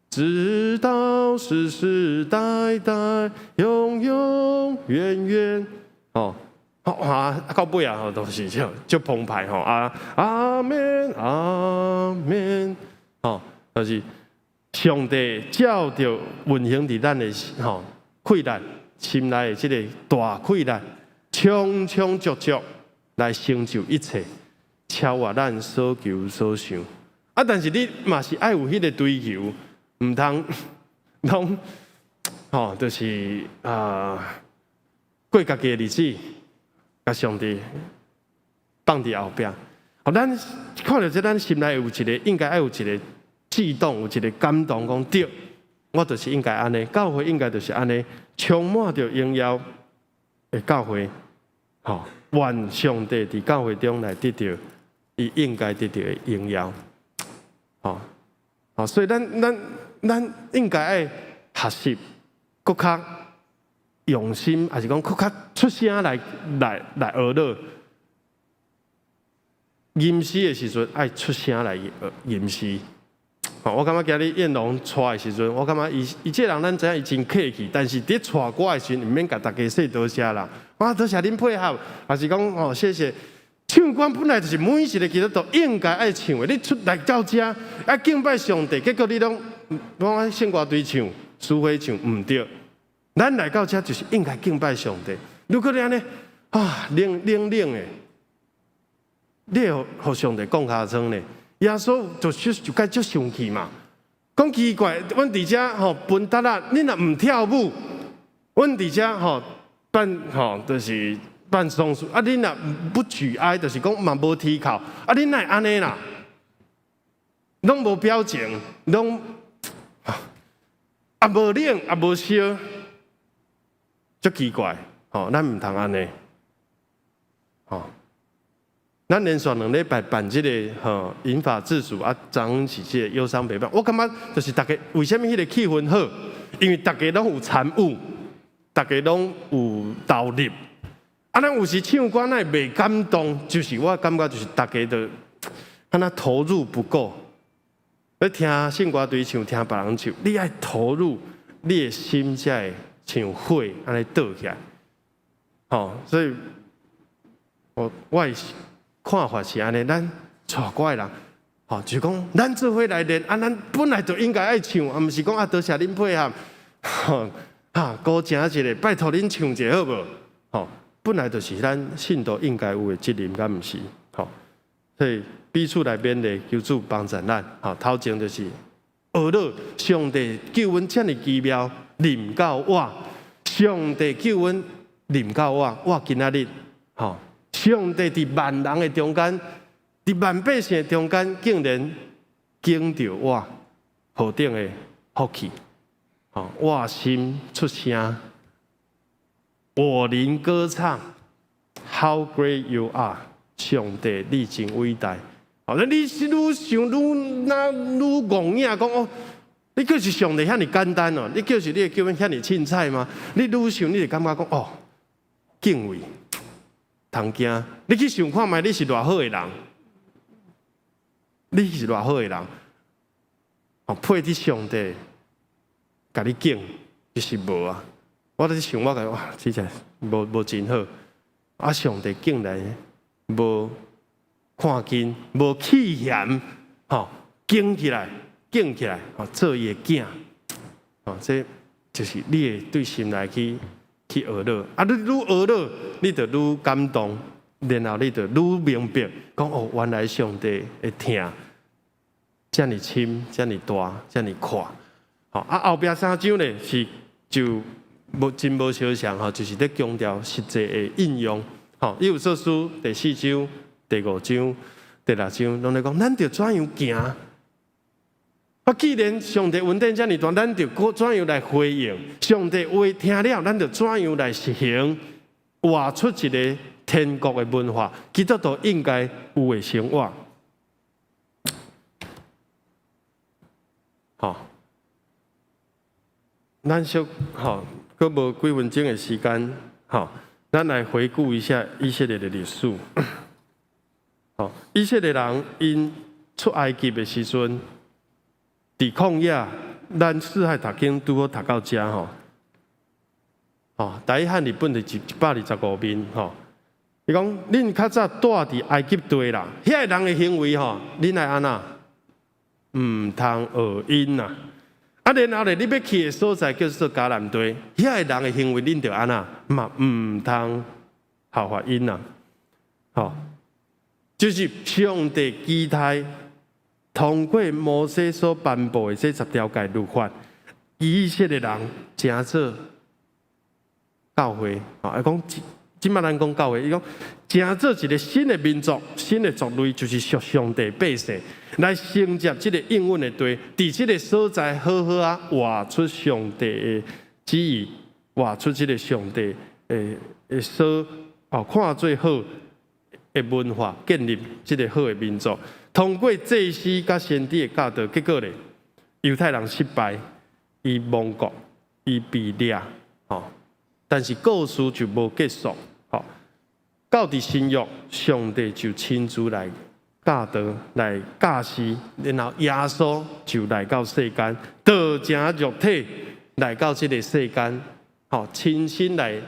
Speaker 5: 直到世世代代，永永遠遠，吼，好啊，到尾啊，都是足足澎湃吼啊，阿們，阿們，吼，就是上帝照著運行佇咱的吼氣力，心內的這个大氣力。充充足足來成就一切，超越咱所求所想。啊！但是你嘛是愛有彼个追求，毋通攏吼，就是啊，過家己的日子，共上帝放佇後壁。吼，咱看著這，咱心內有一个，應該愛有一个悸動，有一个感動，講對，我就是應該按呢，教會應該就是按呢，充滿著榮耀的教會，吼，願上帝佇教會中來得著伊應該得著的榮耀，吼，吼，所以咱咱咱應該愛學習，閣較用心，抑是講閣較出聲來來來呵咾。吟詩的時陣愛出聲來吟詩。吼，我感覺今日燕龍帶的時陣，我感覺伊伊這个人咱知影伊真客氣，但是佇帶歌的時陣，毋免共大家說多謝啦。啊，多謝恁配合，抑是講哦謝謝。唱歌本來就是每一个基督徒應該愛唱的。你出來到遮愛敬拜上帝，結果你攏攏愛聖歌隊唱、司會唱，毋對。咱來到遮就是應該敬拜上帝。如果你按呢啊冷冷冷的，你會予上帝摃尻川呢？耶穌就就該足生氣嘛。講奇怪，阮佇遮吼分搭仔，恁若毋跳舞，阮佇遮吼辦吼就是辦喪事，啊恁若不舉哀，就是講嘛無啼哭，啊恁哪會按呢啦？攏無表情，攏啊無冷啊無燒，足奇怪，吼，咱毋通按呢，吼。咱連續兩禮拜辦這個吼銀髮自主啊，昨是這個憂傷陪伴。我感覺就是逐家為啥物彼个氣氛好？因為逐家攏有參與，逐家攏有投入。啊，咱有時唱歌哪會袂感動？就是我感覺就是逐家都敢若投入不夠。你聽聖歌隊唱，聽別人唱，你愛投入，你的心才會像火按呢著起來。吼，所以我我的看法是按呢，咱帶歌的人，吼，就是講咱做伙來練，啊，咱本來就應該愛唱，啊，毋是講啊，多謝恁配合，吼，哈，鼓請一下，拜託恁唱一下好無？吼，本來就是咱信徒應該有的責任，敢毋是？吼，所以彼此來勉勵，求主幫助咱。吼，頭前就是學了上帝救阮遮爾奇妙，臨到我，上帝救阮臨到我，我今仔日吼，上帝佇萬人的中間，佇萬百姓的中間，竟然揀著我，何等的福氣！吼，我心出聲，我靈歌唱，How great you are！上帝，你真偉大。哦，你是愈想愈那愈戇影講哦，你叫是上帝遐爾簡單哦，你叫是你的救恩遐爾凊彩嗎？你愈想你就感覺講哦，敬畏，通驚。你去想看覓，你是偌好的人，你是偌好的人，哦，配得上帝共你揀，其實無啊。我咧想我講哇，真正無真好。啊，上帝竟然無看見，無棄嫌，吼，揀起來，揀起來，吼，做伊的囝，吼，這就是你會對心內去學了。啊，你愈學了，你就愈感動，然後你就愈明白，講哦，原來上帝的疼遮爾深，遮爾大，遮爾闊。吼，啊，後壁三章咧是就無真無相像吼，就是咧強調實際的應用。吼，以弗所書第四章、第五章、第六章，攏咧講，咱著怎樣行？啊，既然上帝恩典遮爾大，咱著怎樣來回應？上帝話聽了，咱著怎樣來實行？活出一個天國的文化，基督徒應該有的生活。吼，咱小吼，閣無幾分鐘的時間，吼，咱來回顧一下以色列的歷史。吼，以色列人𪜶出埃及的時陣，佇曠野，咱四海讀經拄好讀到遮吼。吼，台語漢字本是125面吼。伊講，恁較早住佇埃及地啦，遐个人的行為吼，恁愛按怎？毋通學𪜶啊！啊，然後咧，你欲去的所在叫做迦南地，遐个人的行為，恁著按怎？嘛毋通效法𪜶啊！吼，就是上帝期待通過摩西所頒布的這十條誡律法，以色列人成做教會，吼，啊講，這擺咱講教會，伊講成做一個新的民族、新的族類，就是屬上帝百姓來承接這個應允的地，佇這個所在好好啊活出上帝的旨意，活出這個上帝的所哦看做好的文化，建立這個好的民族。通過祭司佮先知的教導，結果咧，猶太人失敗，伊亡國，伊被掠，吼。但是故事就無結束，吼。到佇新約，上帝就親自來教導、來教示，然後耶穌就來到世間，道成肉體來到這個世間，吼，親身來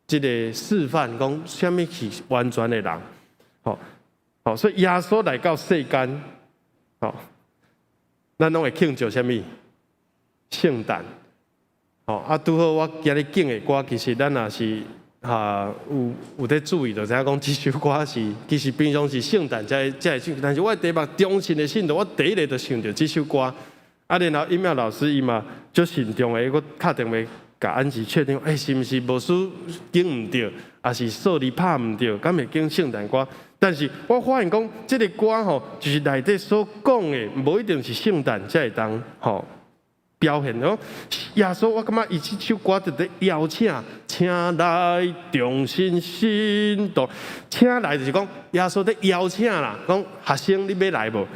Speaker 5: 這個示範，講啥物是完全的人，吼，吼，所以耶穌來到世間，吼，咱攏會慶祝啥物？聖誕。吼，啊，拄好我今日揀的歌，其實咱若是哈有咧注意，就知影講這首歌是其實平常是聖誕才會唱，但是我的題目忠信的信徒，我第一个就想著這首歌。啊，然後音樂老師伊嘛足慎重的，閣敲電話共安吉確定，欸，是毋是牧師揀毋著，抑是數字拍毋著，敢會揀聖誕歌？但是我發現講這个歌吼，就是內底所講的，無一定是聖誕才會當吼表現哦。耶穌，我感覺伊這首歌就佇邀請，請來忠信信徒，請來就是講耶穌佇邀請啦，講學生你欲來無？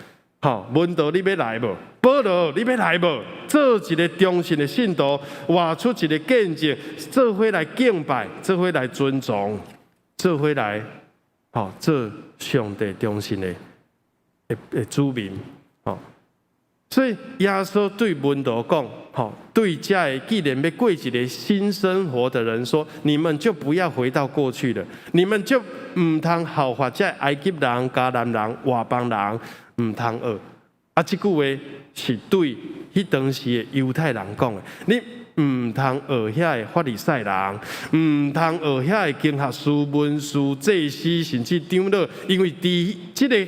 Speaker 5: 吼，門徒你欲來無？保羅你欲來無？做一个忠信的信徒，活出一个見證，做伙來敬拜，做伙來尊崇，做伙來吼做上帝忠信的子民，吼。所以耶穌對門徒講，吼，對這个既然欲過一个新生活的人說，你們就不要回到過去了，你們就毋通效法這埃及人、迦南人、外邦人，毋通學。啊，這句話是對彼當時的猶太人講的。你毋通學遐个法利賽人，毋通學遐个經學師、文士、祭司，甚至長老，因為佇這个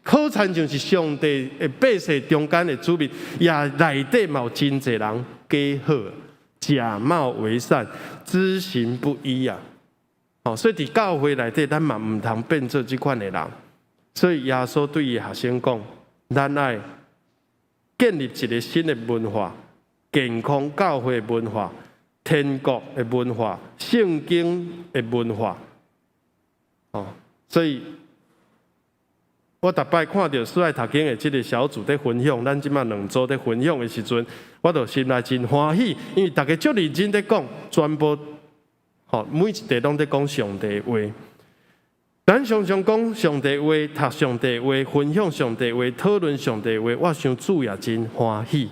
Speaker 5: 好親像是上帝的百姓中間的子民，也內底嘛有真濟人假好、假冒為善、知行不一啊！哦，所以佇教會內底，咱嘛毋通變做這款的人。所以耶穌對伊學生講：咱愛建立一個新的文化，健康教會的文化、天國的文化、聖經的文化。哦，所以我逐擺看著四愛讀經的這个小組佇分享，咱這馬兩組佇分享的時陣，我就心內真歡喜，因為逐家足認真佇講，全部吼每一塊攏佇講上帝話。咱常常講上帝話，讀上帝話，分享上帝話，討論上帝話，我想主也真歡喜。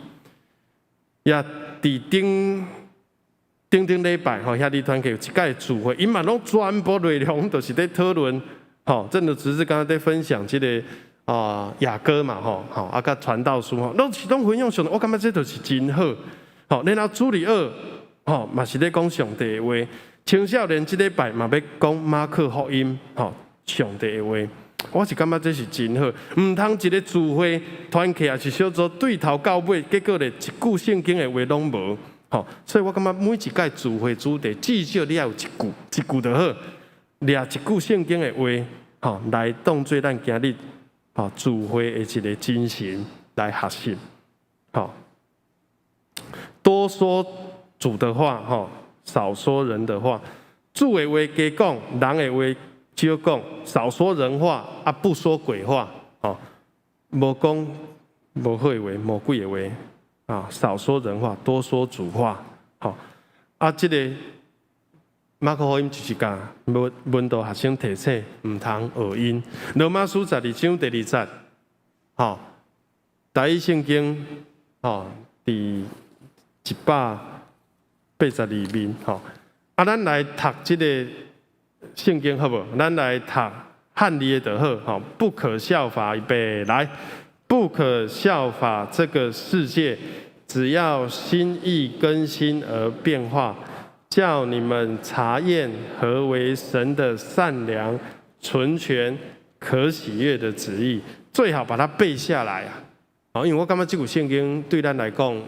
Speaker 5: 也佇頂頂頂禮拜吼，兄弟團契有一屆聚會，𪜶嘛攏全部內容都是佇討論。吼，真的只是剛剛在分享這个啊雅歌嘛，吼，吼啊，佮傳道書吼，攏是攏分享上帝，我感覺這就是真好。吼，然後主日學，吼嘛是咧講上帝的話。青少年這禮拜嘛欲講馬可福音，吼，上帝的話。我是感覺這是真好，毋通一个聚會團契抑是小組對頭到尾，結果咧一句聖經的話攏無。吼，所以我感覺每一屆聚會主題至少你愛有一句，一句就好。掠一句聖經的話，吼，來當做咱今日吼聚會的一個精神來學習，吼。多說主的話，吼，少說人的話。主的話加講，人的話少講，少說人話，啊，不說鬼話，吼，無講無好的話，魔鬼的話，啊，少說人話，多說主話，吼，啊，這个。馬可福音就是共門門徒學生提醒，毋通學𪜶。羅馬書12章第二節，吼，台語聖經，吼，佇182面，吼，啊，咱來讀這个聖經好無？咱來讀漢字的就好，吼，不可效法，預備來，不可效法這個世界，只要心意更新而變化。叫你們查驗何為神的善良、純全、可喜悅的旨意，最好把它背下來啊！因為我感覺這句聖經對咱來講，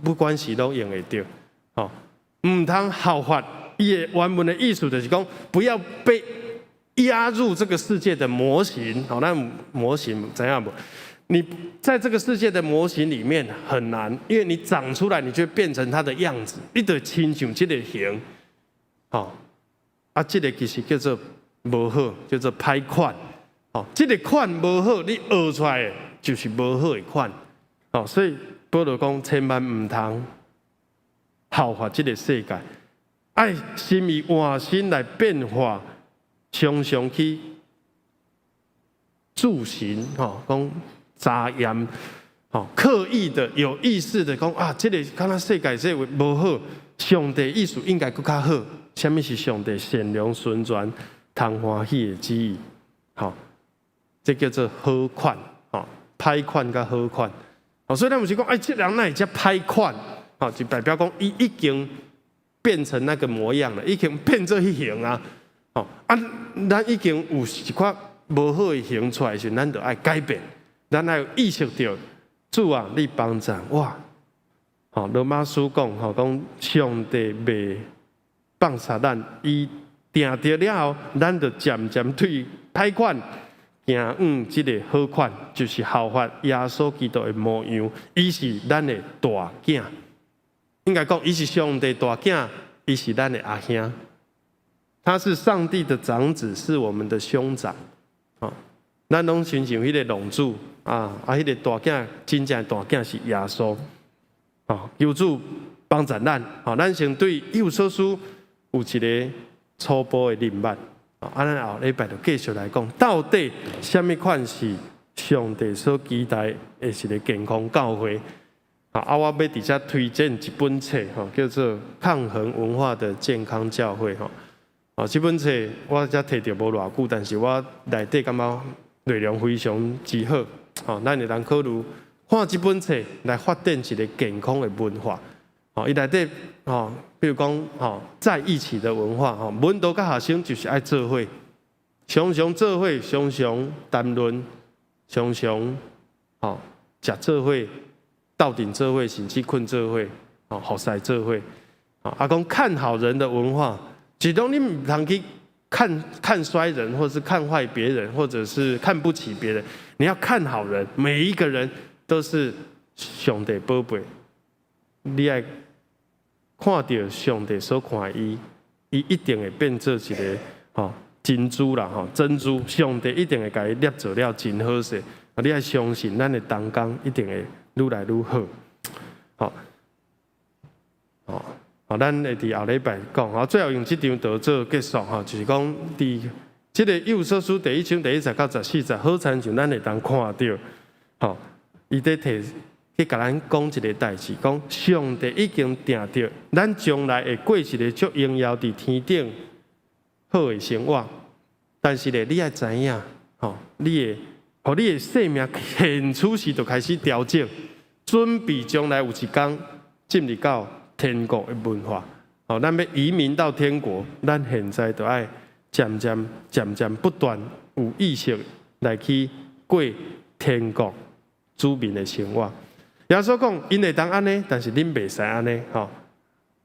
Speaker 5: 不管時攏用會著。哦，毋通效法伊的原文的意思就是講，不要被壓入這個世界的模型。好，那模型怎樣不？你在這個世界的模型裡面很難，因為你長出來，你就變成它的樣子，你就親像這个形。吼，啊，這个其實叫做無好，叫做歹款。吼，這个款無好，你學出來的就是無好的款。吼，所以保羅講，千萬毋通效法這个世界，愛心意換新來變化，常常去注神，吼，講查驗，吼，刻意的、有意識的講啊，這个敢若世界這个無好，上帝意思應該閣較好。啥物是上帝善良、純全、通歡喜的旨意？吼，這叫做好款，吼，歹款佮好款。哦，所以咱有時講，哎，這人哪會遮歹款？吼，就代表講伊已經變成那個模樣了，已經變做彼形啊。吼，啊，咱已經有一款無好的形出來時，咱就愛改變，咱愛意識著，主啊，你幫助我。吼，羅馬書講，吼，講上帝袂放殺咱，伊定著了後，咱就漸漸對歹款行往這个好款，就是效法耶穌基督的模樣。伊是咱的大囝，應該講伊是上帝大囝，伊是咱的阿兄。他是上帝的長子，是我們的兄長。哦，咱攏親像彼个浪子啊，啊，彼个大囝真正大囝是耶穌。哦，求主幫助咱。哦，咱先對以弗所書有一个初步的認捌。啊，咱後禮拜就繼續來講，到底啥物款是上帝所期待的一个健康教會？啊，我欲佇遮推薦一本冊，吼，叫做《抗衡文化的健康教會》吼。哦，這本冊我才提著無偌久，但是我內底感覺內容非常之好。吼，咱會當考慮看這本冊來發展一个健康的文化。吼，伊內底吼，比如講吼，在一起的文化吼，門徒佮學生就是愛做伙，常常做伙，常常談論，常常吼食做伙，鬥陣做伙，甚至睏做伙，吼服侍做伙。啊，講看好人的文化，就是講你毋通去看看衰人，或是看壞別人，或者是看不起別人。你要看好人，每一個人都是上帝寶貝。你愛看著上帝所看伊，伊一定會變做一個吼珍珠啦，吼珍珠。上帝一定會共伊捏做了真好勢。啊，你愛相信咱的同工一定會愈來愈好。好，好，咱會佇後禮拜講。好，最後用這張圖做結束吼，就是講佇這個以弗所書第一章第一節到十四節，好親像咱會當看著，吼，伊佇提去共咱講一個代誌，講上帝已經定著，咱將來會過一個足榮耀佇天頂好的生活。但是咧，你愛知影，吼，你的，予你的生命現此時就開始調整，準備將來有一天進入到天國的文化。吼，咱欲移民到天國，咱現在就愛漸漸、漸漸不斷有意識來去過天國子民的生活。耶穌講，𪜶會當按呢，但是恁袂使按呢，吼。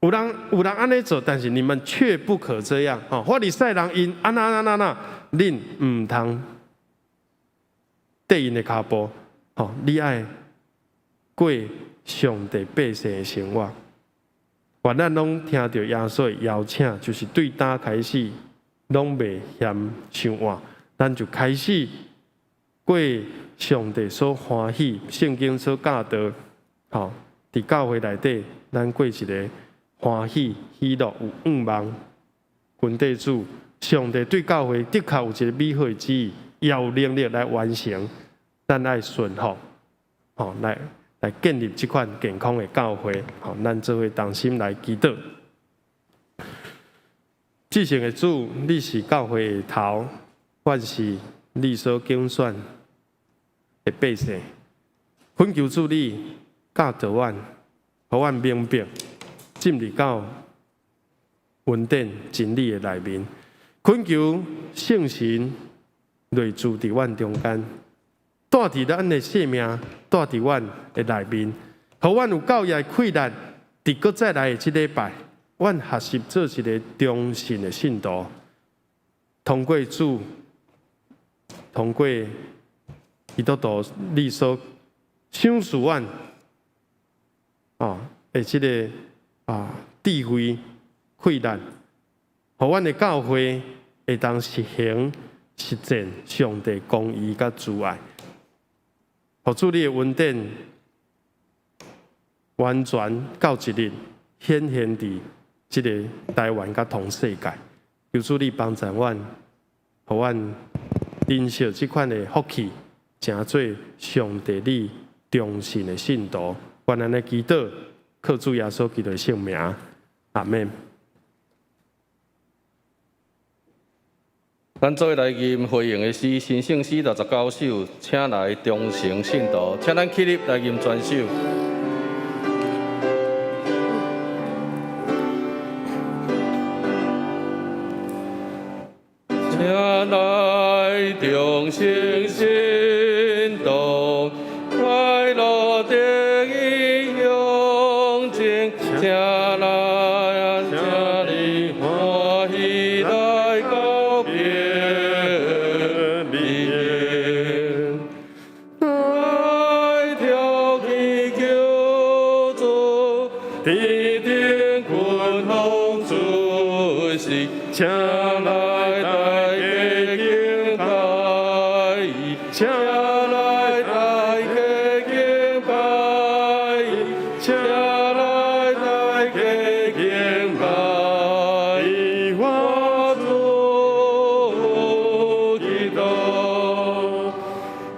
Speaker 5: 有人按呢做，但是你們卻不可這樣，吼。法利賽人𪜶按那按那按那，恁毋通綴𪜶的跤步，吼。你愛過上帝百姓的生活。願咱攏聽著耶穌的邀請，就是對今開始攏袂嫌傷晚，咱就開始過上帝所歡喜、聖經所教導，吼，佇教會內底，咱過一個歡喜、喜樂、有向望。感謝主，上帝對教會的確有一個美好的旨意，也有能力來完成。咱愛順服，吼，來建立這款健康的教會。吼，咱做伙同心來祈禱。至聖的主，你是教會的頭，阮是你所揀選的百姓。懇求主你教導阮，予阮明白進入到恩典真理的內面。懇求聖神內住佇阮中間，帶佇咱的生命，帶佇阮的內面，予阮有夠額氣力，佇閣再來的這禮拜，阮學習做一個忠信的信徒，通過主，通過基督徒你所賞賜阮，哦，的這個啊智慧、氣力，予阮的教會會當實行實踐上帝公義佮慈愛，予主你的恩典完全到一日顯現佇這個台灣佮全世界。求主你幫助阮，予阮珍惜這款的福氣，成做上帝你忠信的信徒。願按呢祈禱，靠主耶穌基督的聖名，阿們。
Speaker 2: 咱做伙來吟回應的詩，新聖詩69首，請來忠誠信徒，請咱起立來吟全首。請來忠誠信徒，快樂得以向前，請來，請你歡喜來告別離，來跳起叫做天頂群風出世，請來大家敬拜，請來大家敬拜，請來大家敬拜，我主基督，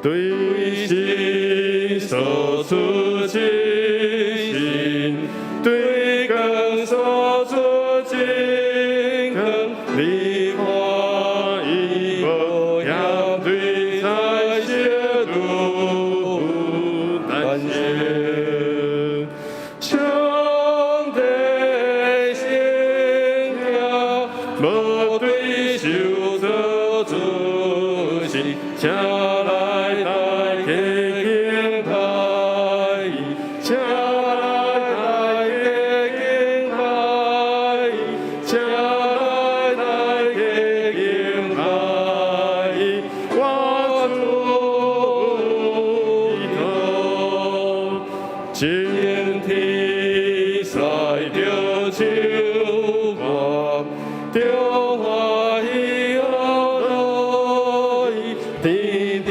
Speaker 2: 對神所賜之心，對光所賜之光，你看伊無嫌對在小路，但是上帝升天使著手我，著歡喜樂意，天頂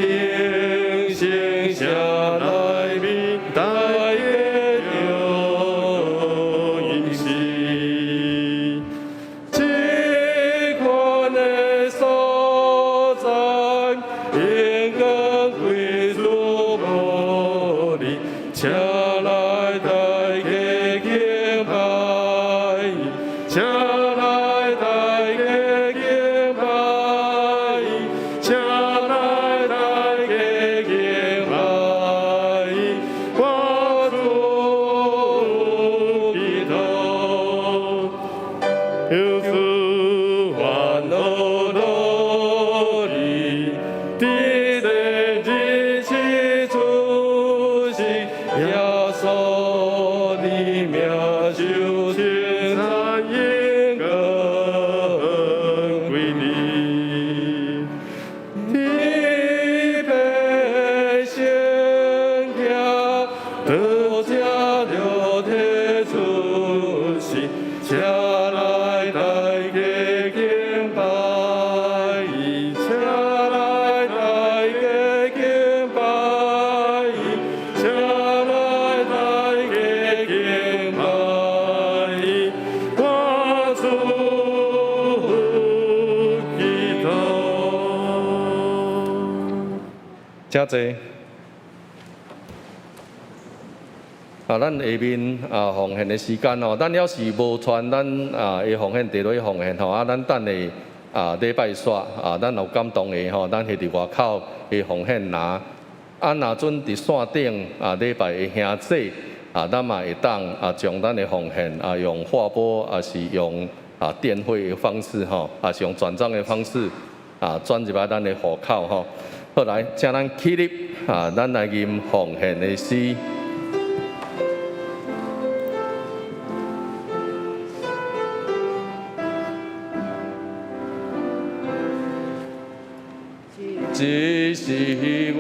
Speaker 2: 聖城內面，大家著認識。這款的所在，榮光歸主無離，請來大家敬拜，請來大家敬拜，請來大家敬拜，我主基督，耶穌歡樂樂意，佇這日期出世，耶穌的名受稱讚，榮光歸你。天父聖聽，多謝肉體出世，請來大家敬拜，請來大家敬拜，請來大家敬拜，我主基督。
Speaker 6: 請坐。啊，咱下面啊奉獻的時間吼，咱猶是無傳咱啊的奉獻地落去奉獻吼，啊，咱等下啊禮拜煞啊，咱有感動的吼，咱會佇外口的奉獻籃。啊，若準佇線頂啊禮拜的兄弟啊，咱嘛會當啊將咱的奉獻啊用劃撥，啊是用啊電匯的方式吼，啊是用轉帳的方式啊轉入來咱的戶口吼。好來，請咱起立啊，咱來吟奉獻的詩。只是願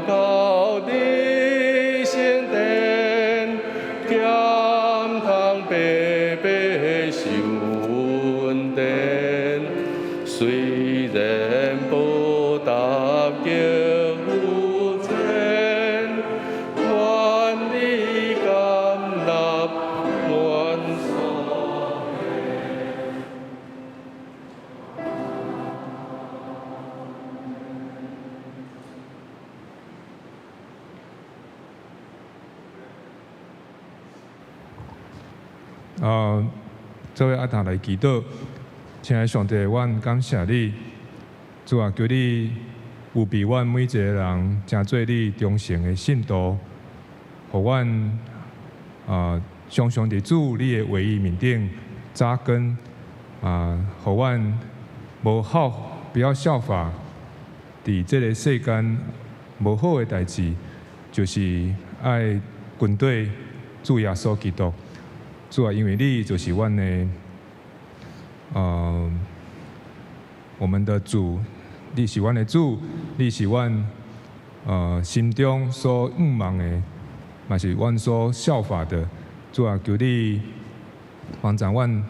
Speaker 6: 到你聖殿，減通白白受恩典。雖然報答極有限，願你甘納阮所獻。
Speaker 7: 這位阿達來祈禱，親愛上帝，阮感謝你，主啊，求你預備阮每一個人，成做你忠誠的信徒，予阮常常佇主你的話語面頂扎根，啊，予阮無好不要效法佇這個世間無好的代誌，就是愛跟隨主耶穌基督。主啊，因為你就是阮的，我們的主，你是阮的主，你是阮，心中所向望的，嘛是阮所效法的。主啊，求你幫助阮，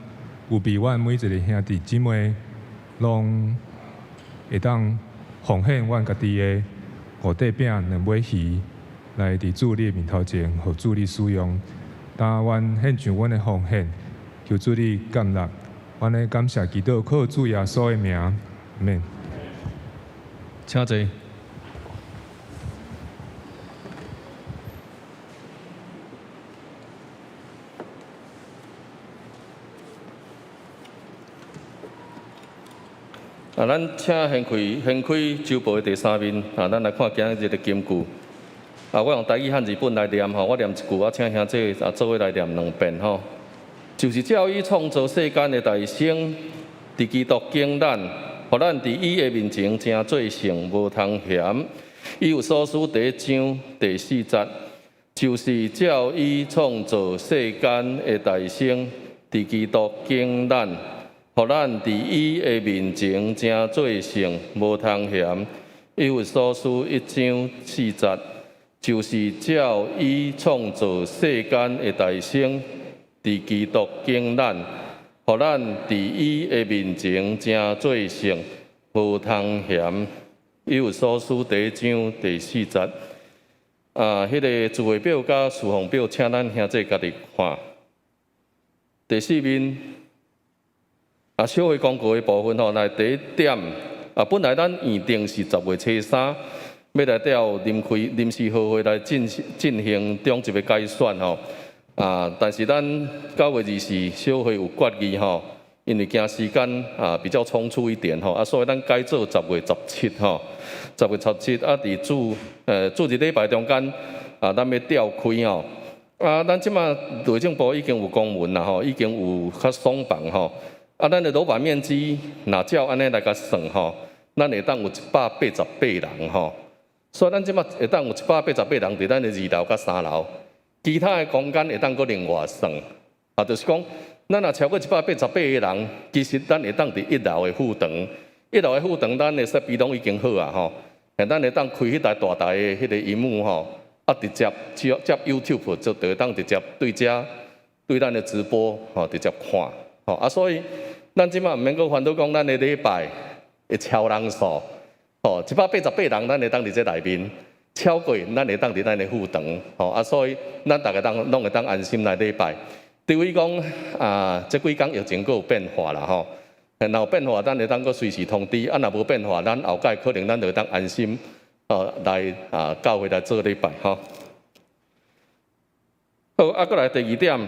Speaker 7: 預備阮每一個兄弟姊妹，攏會當奉獻阮家己的五塊餅、兩尾魚，來佇主你的面頭前，予主你使用。當阮獻上阮的奉獻，求主你接納，阮咧感謝祈禱，靠主耶穌的名，阿們。
Speaker 6: 請坐。啊，咱請掀開週報的第三面，啊，咱來看今日的金句。啊，我用台語漢字本來念吼，我念一句，啊，請兄弟啊做伙來念兩遍吼。就是照伊創造世間的大生，佇基督揀咱，予咱佇伊的面前成做聖，無通嫌。以弗所書第一章第四節，就是照伊創造世間的大生，佇基督揀咱，予咱佇伊的面前成做聖，無通嫌。以弗所書一章四節。就是照伊創造世間的大生，佇基督揀咱，予咱佇伊的面前成做聖，無通嫌。以弗所書第一章第四節。啊，彼個聚會表佮事奉表，請咱兄弟家己看。第四面，啊，小會公告的部分吼，來第一點，啊，本來咱預定是10月初3，欲來調臨開臨時合會來進行長執的改選吼，啊，但是咱9月24小會有決議吼，因為驚時間啊比較倉促一點吼，啊，所以咱改做十月十七吼，十月十七啊，佇主日禮拜中間啊，咱欲調開吼，啊，咱這馬內政部已經有公文啦吼，已經有較鬆綁吼，啊，咱的樓板面積若照按呢來共算吼，咱會當有188人吼，所以咱這馬會當有一百八十八人佇咱的二樓佮三樓，其他的空間會當閣另外算，啊，就是講，咱若超過一百八十八個人，其實咱會當佇一樓的副堂，一樓的副堂咱的設備攏已經好啊吼，咱會當開彼台大台的彼個螢幕吼，啊，直接接接 YouTube 就會當直接對遮對咱的直播吼直接看，吼啊，所以咱這馬毋免閣煩惱講咱的禮拜會超人數，吼，一百八十八人咱會當佇這內面，超過咱會當佇咱的副堂，吼啊，所以咱逐家當攏會當安心來禮拜。除非講啊，這幾工疫情閣有變化啦吼，若有變化，咱會當閣隨時通知；啊，若無變化，咱後蓋可能咱就會當安心哦來啊教會來做禮拜吼。好，啊，閣來第二點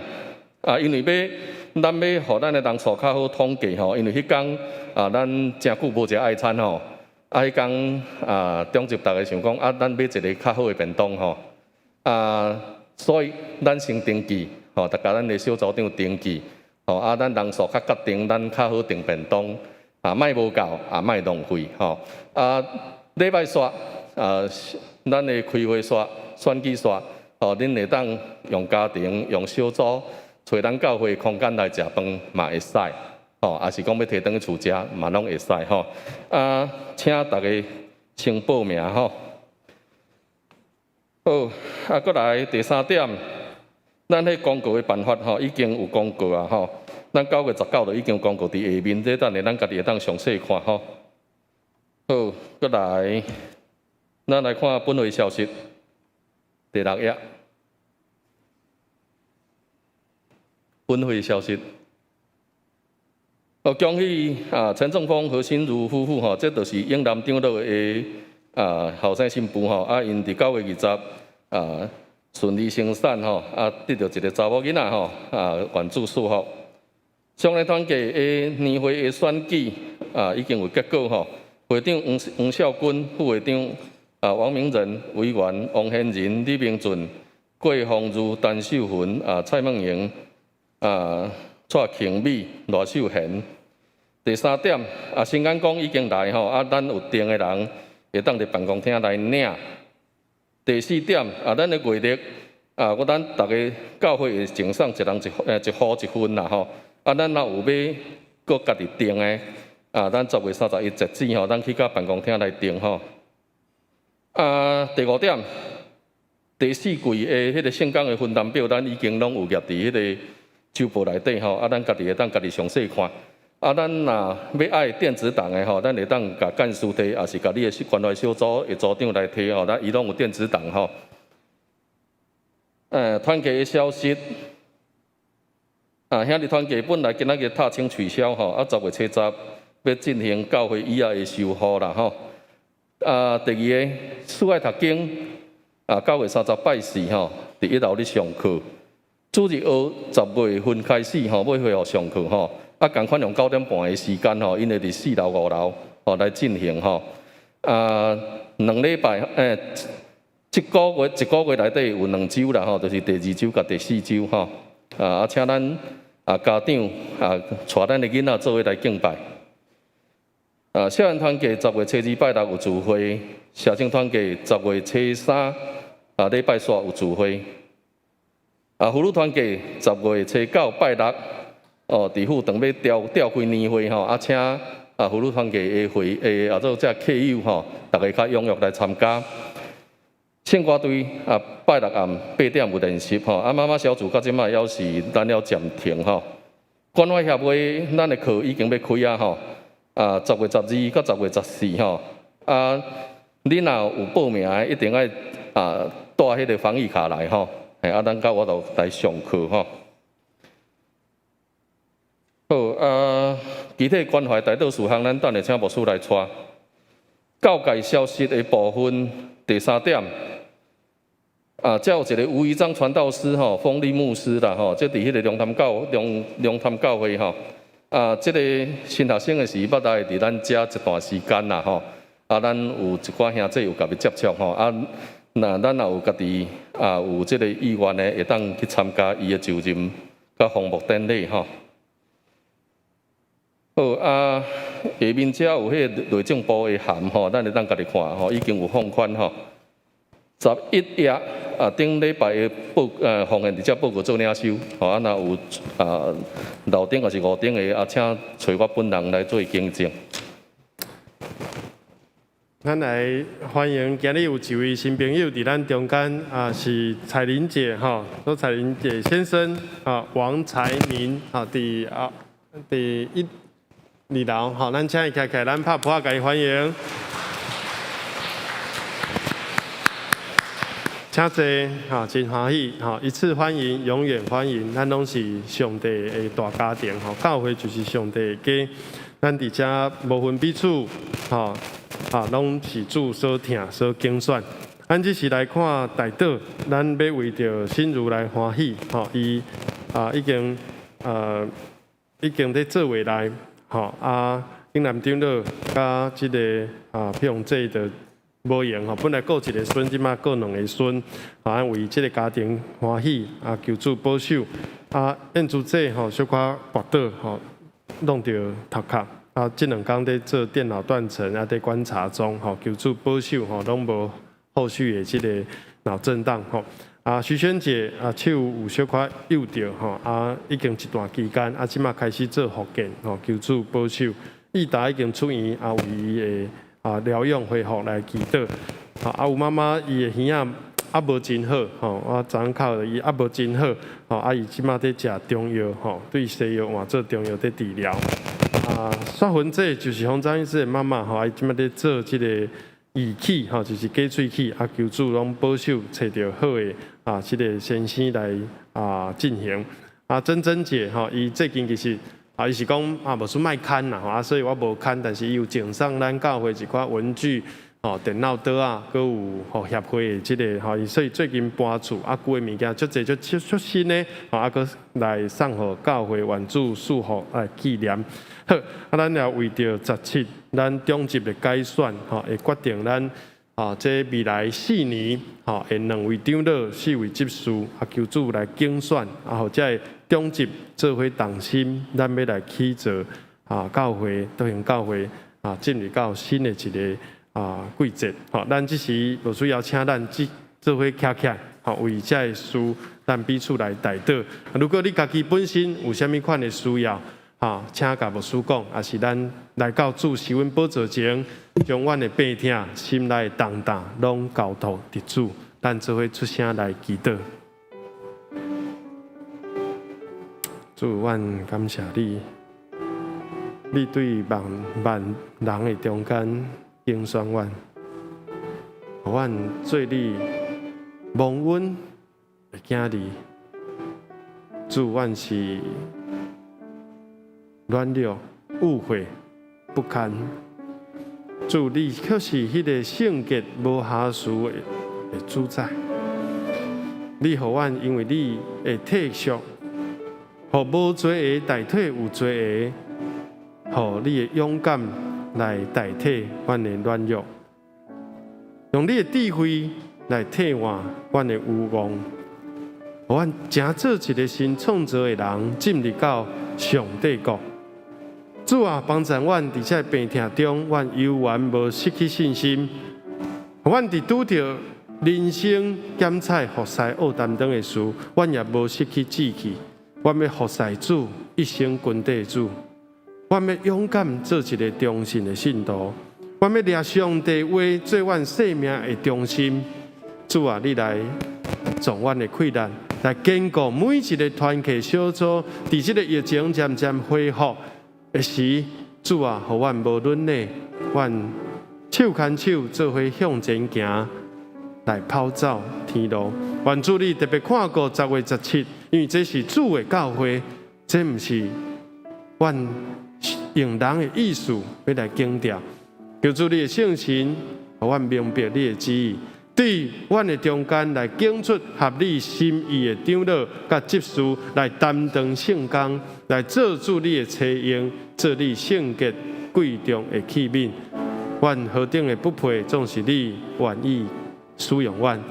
Speaker 6: 啊，因為欲咱欲予咱的人數較好統計吼，因為彼工啊，咱誠久無食愛餐吼，啊，彼工啊，長執逐家想講啊，咱買一个較好的便當吼，啊，所以咱先登記。吼，逐家咱的小組長登記，吼啊，咱人數較確定，咱較好訂便當，啊，莫無夠，啊，莫浪費，吼。啊，禮拜煞，啊，咱的開會煞、選舉煞，吼，恁會當用家庭、用小組，揣咱教會空間來食飯嘛會使，吼，抑是講欲提轉去厝食嘛攏會使，吼。啊，請逐家先報名，吼。好，啊，閣來第三點。咱彼公告的辦法吼，已經有公告啊吼。咱9月19就已經有公告佇下面，這等下咱家己會當詳細看吼。好，閣來，咱來看本會消息，第六頁。本會消息。哦，恭喜啊，陳正峰何心如夫婦吼，這就是英南長老的啊後生新婦吼，啊，𪜶佇9月20啊。順利生產吼，啊，得著一个查某囡仔吼，啊，願主賜福。上禮團契的年會的選舉啊，已經有結果吼。會長黃黃孝君，副會長啊王明仁，委員王賢仁、李明俊、郭鳳如、陳秀芬啊蔡孟瑩啊蔡慶美、賴秀賢。第三點啊，新眼光已經來吼，啊，咱有訂的人會當佇辦公廳來領。第四點啊，咱的月曆啊，我咱逐家教會會贈送一人一戶一份啦吼。啊，咱若有欲閣家己訂的啊，咱10月31截止吼，咱去到辦公廳來訂吼。啊，第五點，第四季的彼個聖工的分擔表，咱已經攏有挾佇彼個週報內底吼，啊，咱家己會當家己詳細看。啊，咱若欲愛電子檔的吼，咱會當共幹事提，抑是共你的關懷小組的組長來提吼，咱伊攏有電子檔吼。團契的消息，啊，兄弟團契本來今仔日踏青取消吼，啊，10月初10欲進行教會椅仔的修復啦吼。啊，第二個四愛讀經，啊，9月30拜四吼，佇一樓咧上課。主日學10月份開始吼，欲恢復上課吼。啊，仝款用9點半的時間吼，𪜶會佇四樓五樓吼來進行吼。啊，兩禮拜，這個月一個月內底有兩週啦吼，就是第二週佮第四週吼。啊，請咱啊家長啊帶咱的囡仔做伙來敬拜。啊，少年團契10月初二拜六有聚會，社青團契10月初三啊禮拜四有聚會。啊，婦女團契10月初九拜六。哦，佇副堂欲調開年會吼，啊，請啊婦女團契的會的啊做這客友吼，逐家較踴躍來參加。唱歌隊啊，拜六暗8點有練習吼，啊媽媽小組到這擺猶是咱了暫停吼。關懷協會咱的課已經欲開啊吼，啊10月12佮10月14吼，啊你若有報名的，一定愛啊帶彼个防疫卡來吼，嘿啊咱才有法度來上課吼。好啊，其他關懷代禱事項，咱等下請牧師來帶。告解消息的部分，第三點。啊，這有一个吳宜璋傳道師吼，豐利牧師啦吼，這佇彼个龍潭教會吼。啊，這个新學生的時捌來佇咱遮一段時間啦吼。啊，咱有一寡兄弟有共伊接觸吼。啊，若咱若有家己啊有這个意願的，會當去參加伊的就任佮封牧典禮吼。好啊，下面遮有彼个內政部的函吼，咱會當家己看吼，已經有放寬吼。11頁啊，頂禮拜的報奉獻佇遮報告做領收，吼啊，若有啊樓頂抑是五頂的啊，請揣我本人來做更正。
Speaker 5: 咱來歡迎今日有一位新朋友佇咱中間啊，是彩玲姐吼，蘇彩玲姐先生啊，王才明啊，佇啊佇一二樓吼，咱請伊徛起來，咱拍噗仔共伊歡迎。請坐，哈，真歡喜，哈，一次歡迎，永遠歡迎，咱攏是上帝的大家庭，吼，教會就是上帝的家，咱佇遮無分彼此，吼，啊，攏是主所疼、所揀選。咱這時來看代禱，咱欲為著心如來歡喜，吼，伊啊已經已經佇做話內，吼，啊，英南長老佮這个啊，佩蓉姐的。無閒吼，本來顧一个孫，這馬顧兩个孫，啊，為這个家庭歡喜，啊，求主保守，啊，燕珠姐吼，小可跋倒吼，弄著頭殼，啊，這兩工佇做電腦斷層，啊，佇觀察中吼，求主保守吼，攏無後續的這个腦震盪吼。啊，徐萱姐啊，手有小可扭著吼，啊，已經一段期間，啊，這馬開始做復健吼，求主保守。益達已經出院，啊，為伊的啊，療養恢復來祈禱。啊，有媽媽伊的耳仔猶無真好，吼，我昨昏敲伊猶無真好，吼，啊，伊這馬佇食中藥，吼，對西藥換做中藥佇治療。啊，雪芬姐就是洪張醫師的媽媽，吼，伊這馬佇做這个義齒，吼，就是假喙齒，啊，求主攏保守，揣著好的啊，這个先生來啊進行。啊，珍珍姐，吼，伊最近其實。啊，伊是講啊，無說莫牽啦，吼啊，所以我無牽，但是伊有贈送咱教會一寡文具，吼，電腦桌啊，閣有吼協會的這个，吼，所以最近搬厝啊，舊的物件足濟足足新的，吼啊，閣來送予教會願主賜福來紀念。好，啊，咱也為著17，咱長執的改選，吼，會決定咱啊，這未來4年，吼，會兩位長老、四位執事，啊，求主來揀選，啊，予這个長執做伙同心，咱欲來起造啊，教會，德行教會啊，進入到新的一个啊季節。吼，咱這時牧師邀請咱這做伙徛起來，吼，為這个事，咱彼此來代禱。如果你家己本身有啥物款的需要，哈，請共牧師講，抑是咱來到主施恩寶座前，將阮的病痛、心內的重擔，攏交託佇主，咱做伙出聲來祈禱。主，阮感謝你，你對萬萬人的中間揀選阮，予阮做你蒙恩的囝兒。主，阮是軟弱、污穢、不堪。主，你卻是彼個聖潔無瑕疵的主宰。你予阮因為你的退縮，予無罪的代替有罪的，予你的勇敢來代替阮的軟弱，用你的智慧來替換阮的愚妄，予阮成做一个新創造的人，進入到上帝國。主啊，幫助阮佇這病痛中，阮猶原無失去信心。阮佇拄著人生檢採服侍惡擔當的事，阮也無失去志氣。阮欲服侍主，一生跟綴主。阮欲勇敢做一个忠信的信徒。阮欲掠上帝話做阮生命的中心。主啊，你來壯阮的氣力，來堅固每一个團契小組，佇這个疫情漸漸恢復的時，主啊，予阮無軟弱，阮手牽手做伙向前行，來跑走天路。願主你特別看顧10月17，因為這是主的教會，這毋是阮用人的意思欲來強調。求主你的聖神，予阮明白你的旨意，對阮的中間來揀出合你心意的長老佮執事，來擔當聖工，來做主你的差用，做你聖潔貴重的器皿。阮何等的不配，總是你願意使用阮。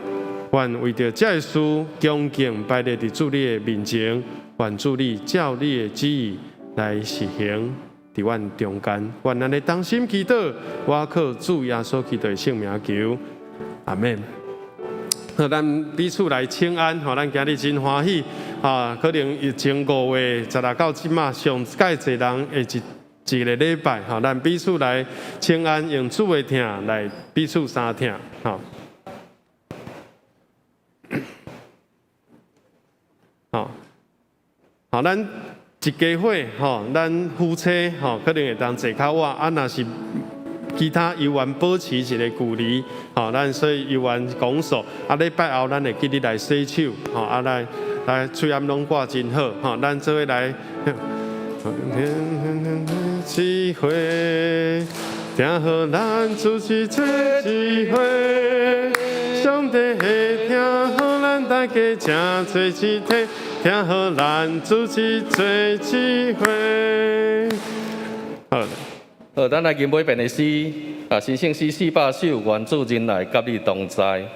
Speaker 5: 願為著這个事，恭敬擺列佇主你的面前，願主你照你的旨意來實行佇阮中間。願按呢同心祈禱，我靠主耶穌基督的聖名求，阿們。好，咱彼此來請安，吼，咱今日真歡喜，啊，可能疫情5月16到這馬上蓋濟人會一个禮拜，吼，咱彼此來請安，用主的疼來彼此相疼，吼。吼，好，咱一家伙，吼，咱夫妻，吼，可能會當坐較晚，啊，若是其他猶原保持一个距離，吼，咱所以猶原講數，啊，禮拜後咱會記得來洗手，吼，啊，來來喙罨攏掛真好，吼，咱做伙來。機會，聽予咱組織做一伙，上帝的疼予咱大家誠做一體，疼予咱組織做一伙。好。
Speaker 6: 好，咱來吟尾遍的詩，啊，新聖詩400首，願主仁愛佮你同在。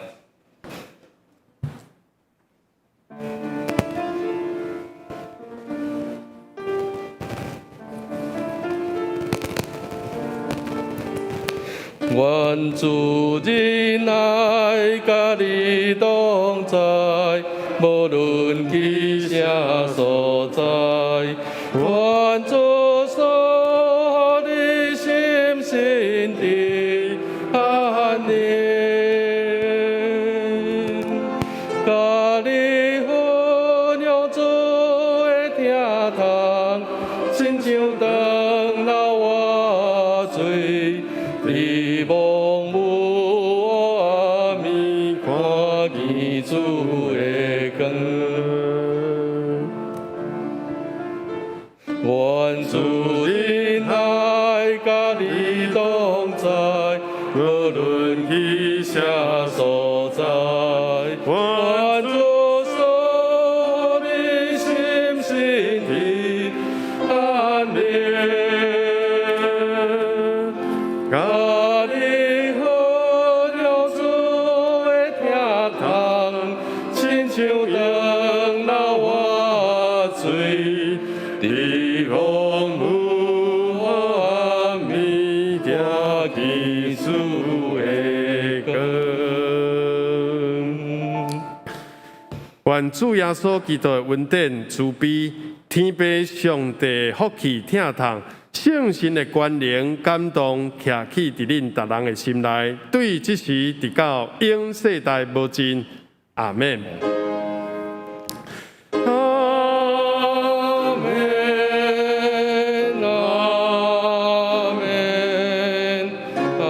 Speaker 6: 願主仁愛佮你同在，無論去啥所在。願主賜予你心神的安寧，佮你分享主的疼痛，親像長老活水，佇茫無暗暝看見主的光。願主仁愛佮你同在，無論去啥所在。願主賜予你心神的安寧，佮你分享主的疼痛，親像長老活水，佇茫無暗暝行見主的光。
Speaker 5: 願主耶穌基督的恩典、慈悲、天父上帝福氣、疼痛、聖神的權能、感動，徛起佇恁逐人的心內，對這時直到永世代無盡。阿們。阿們，阿們，阿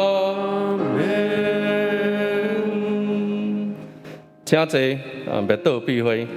Speaker 5: 們。
Speaker 6: 請坐，啊，欲倒閉會。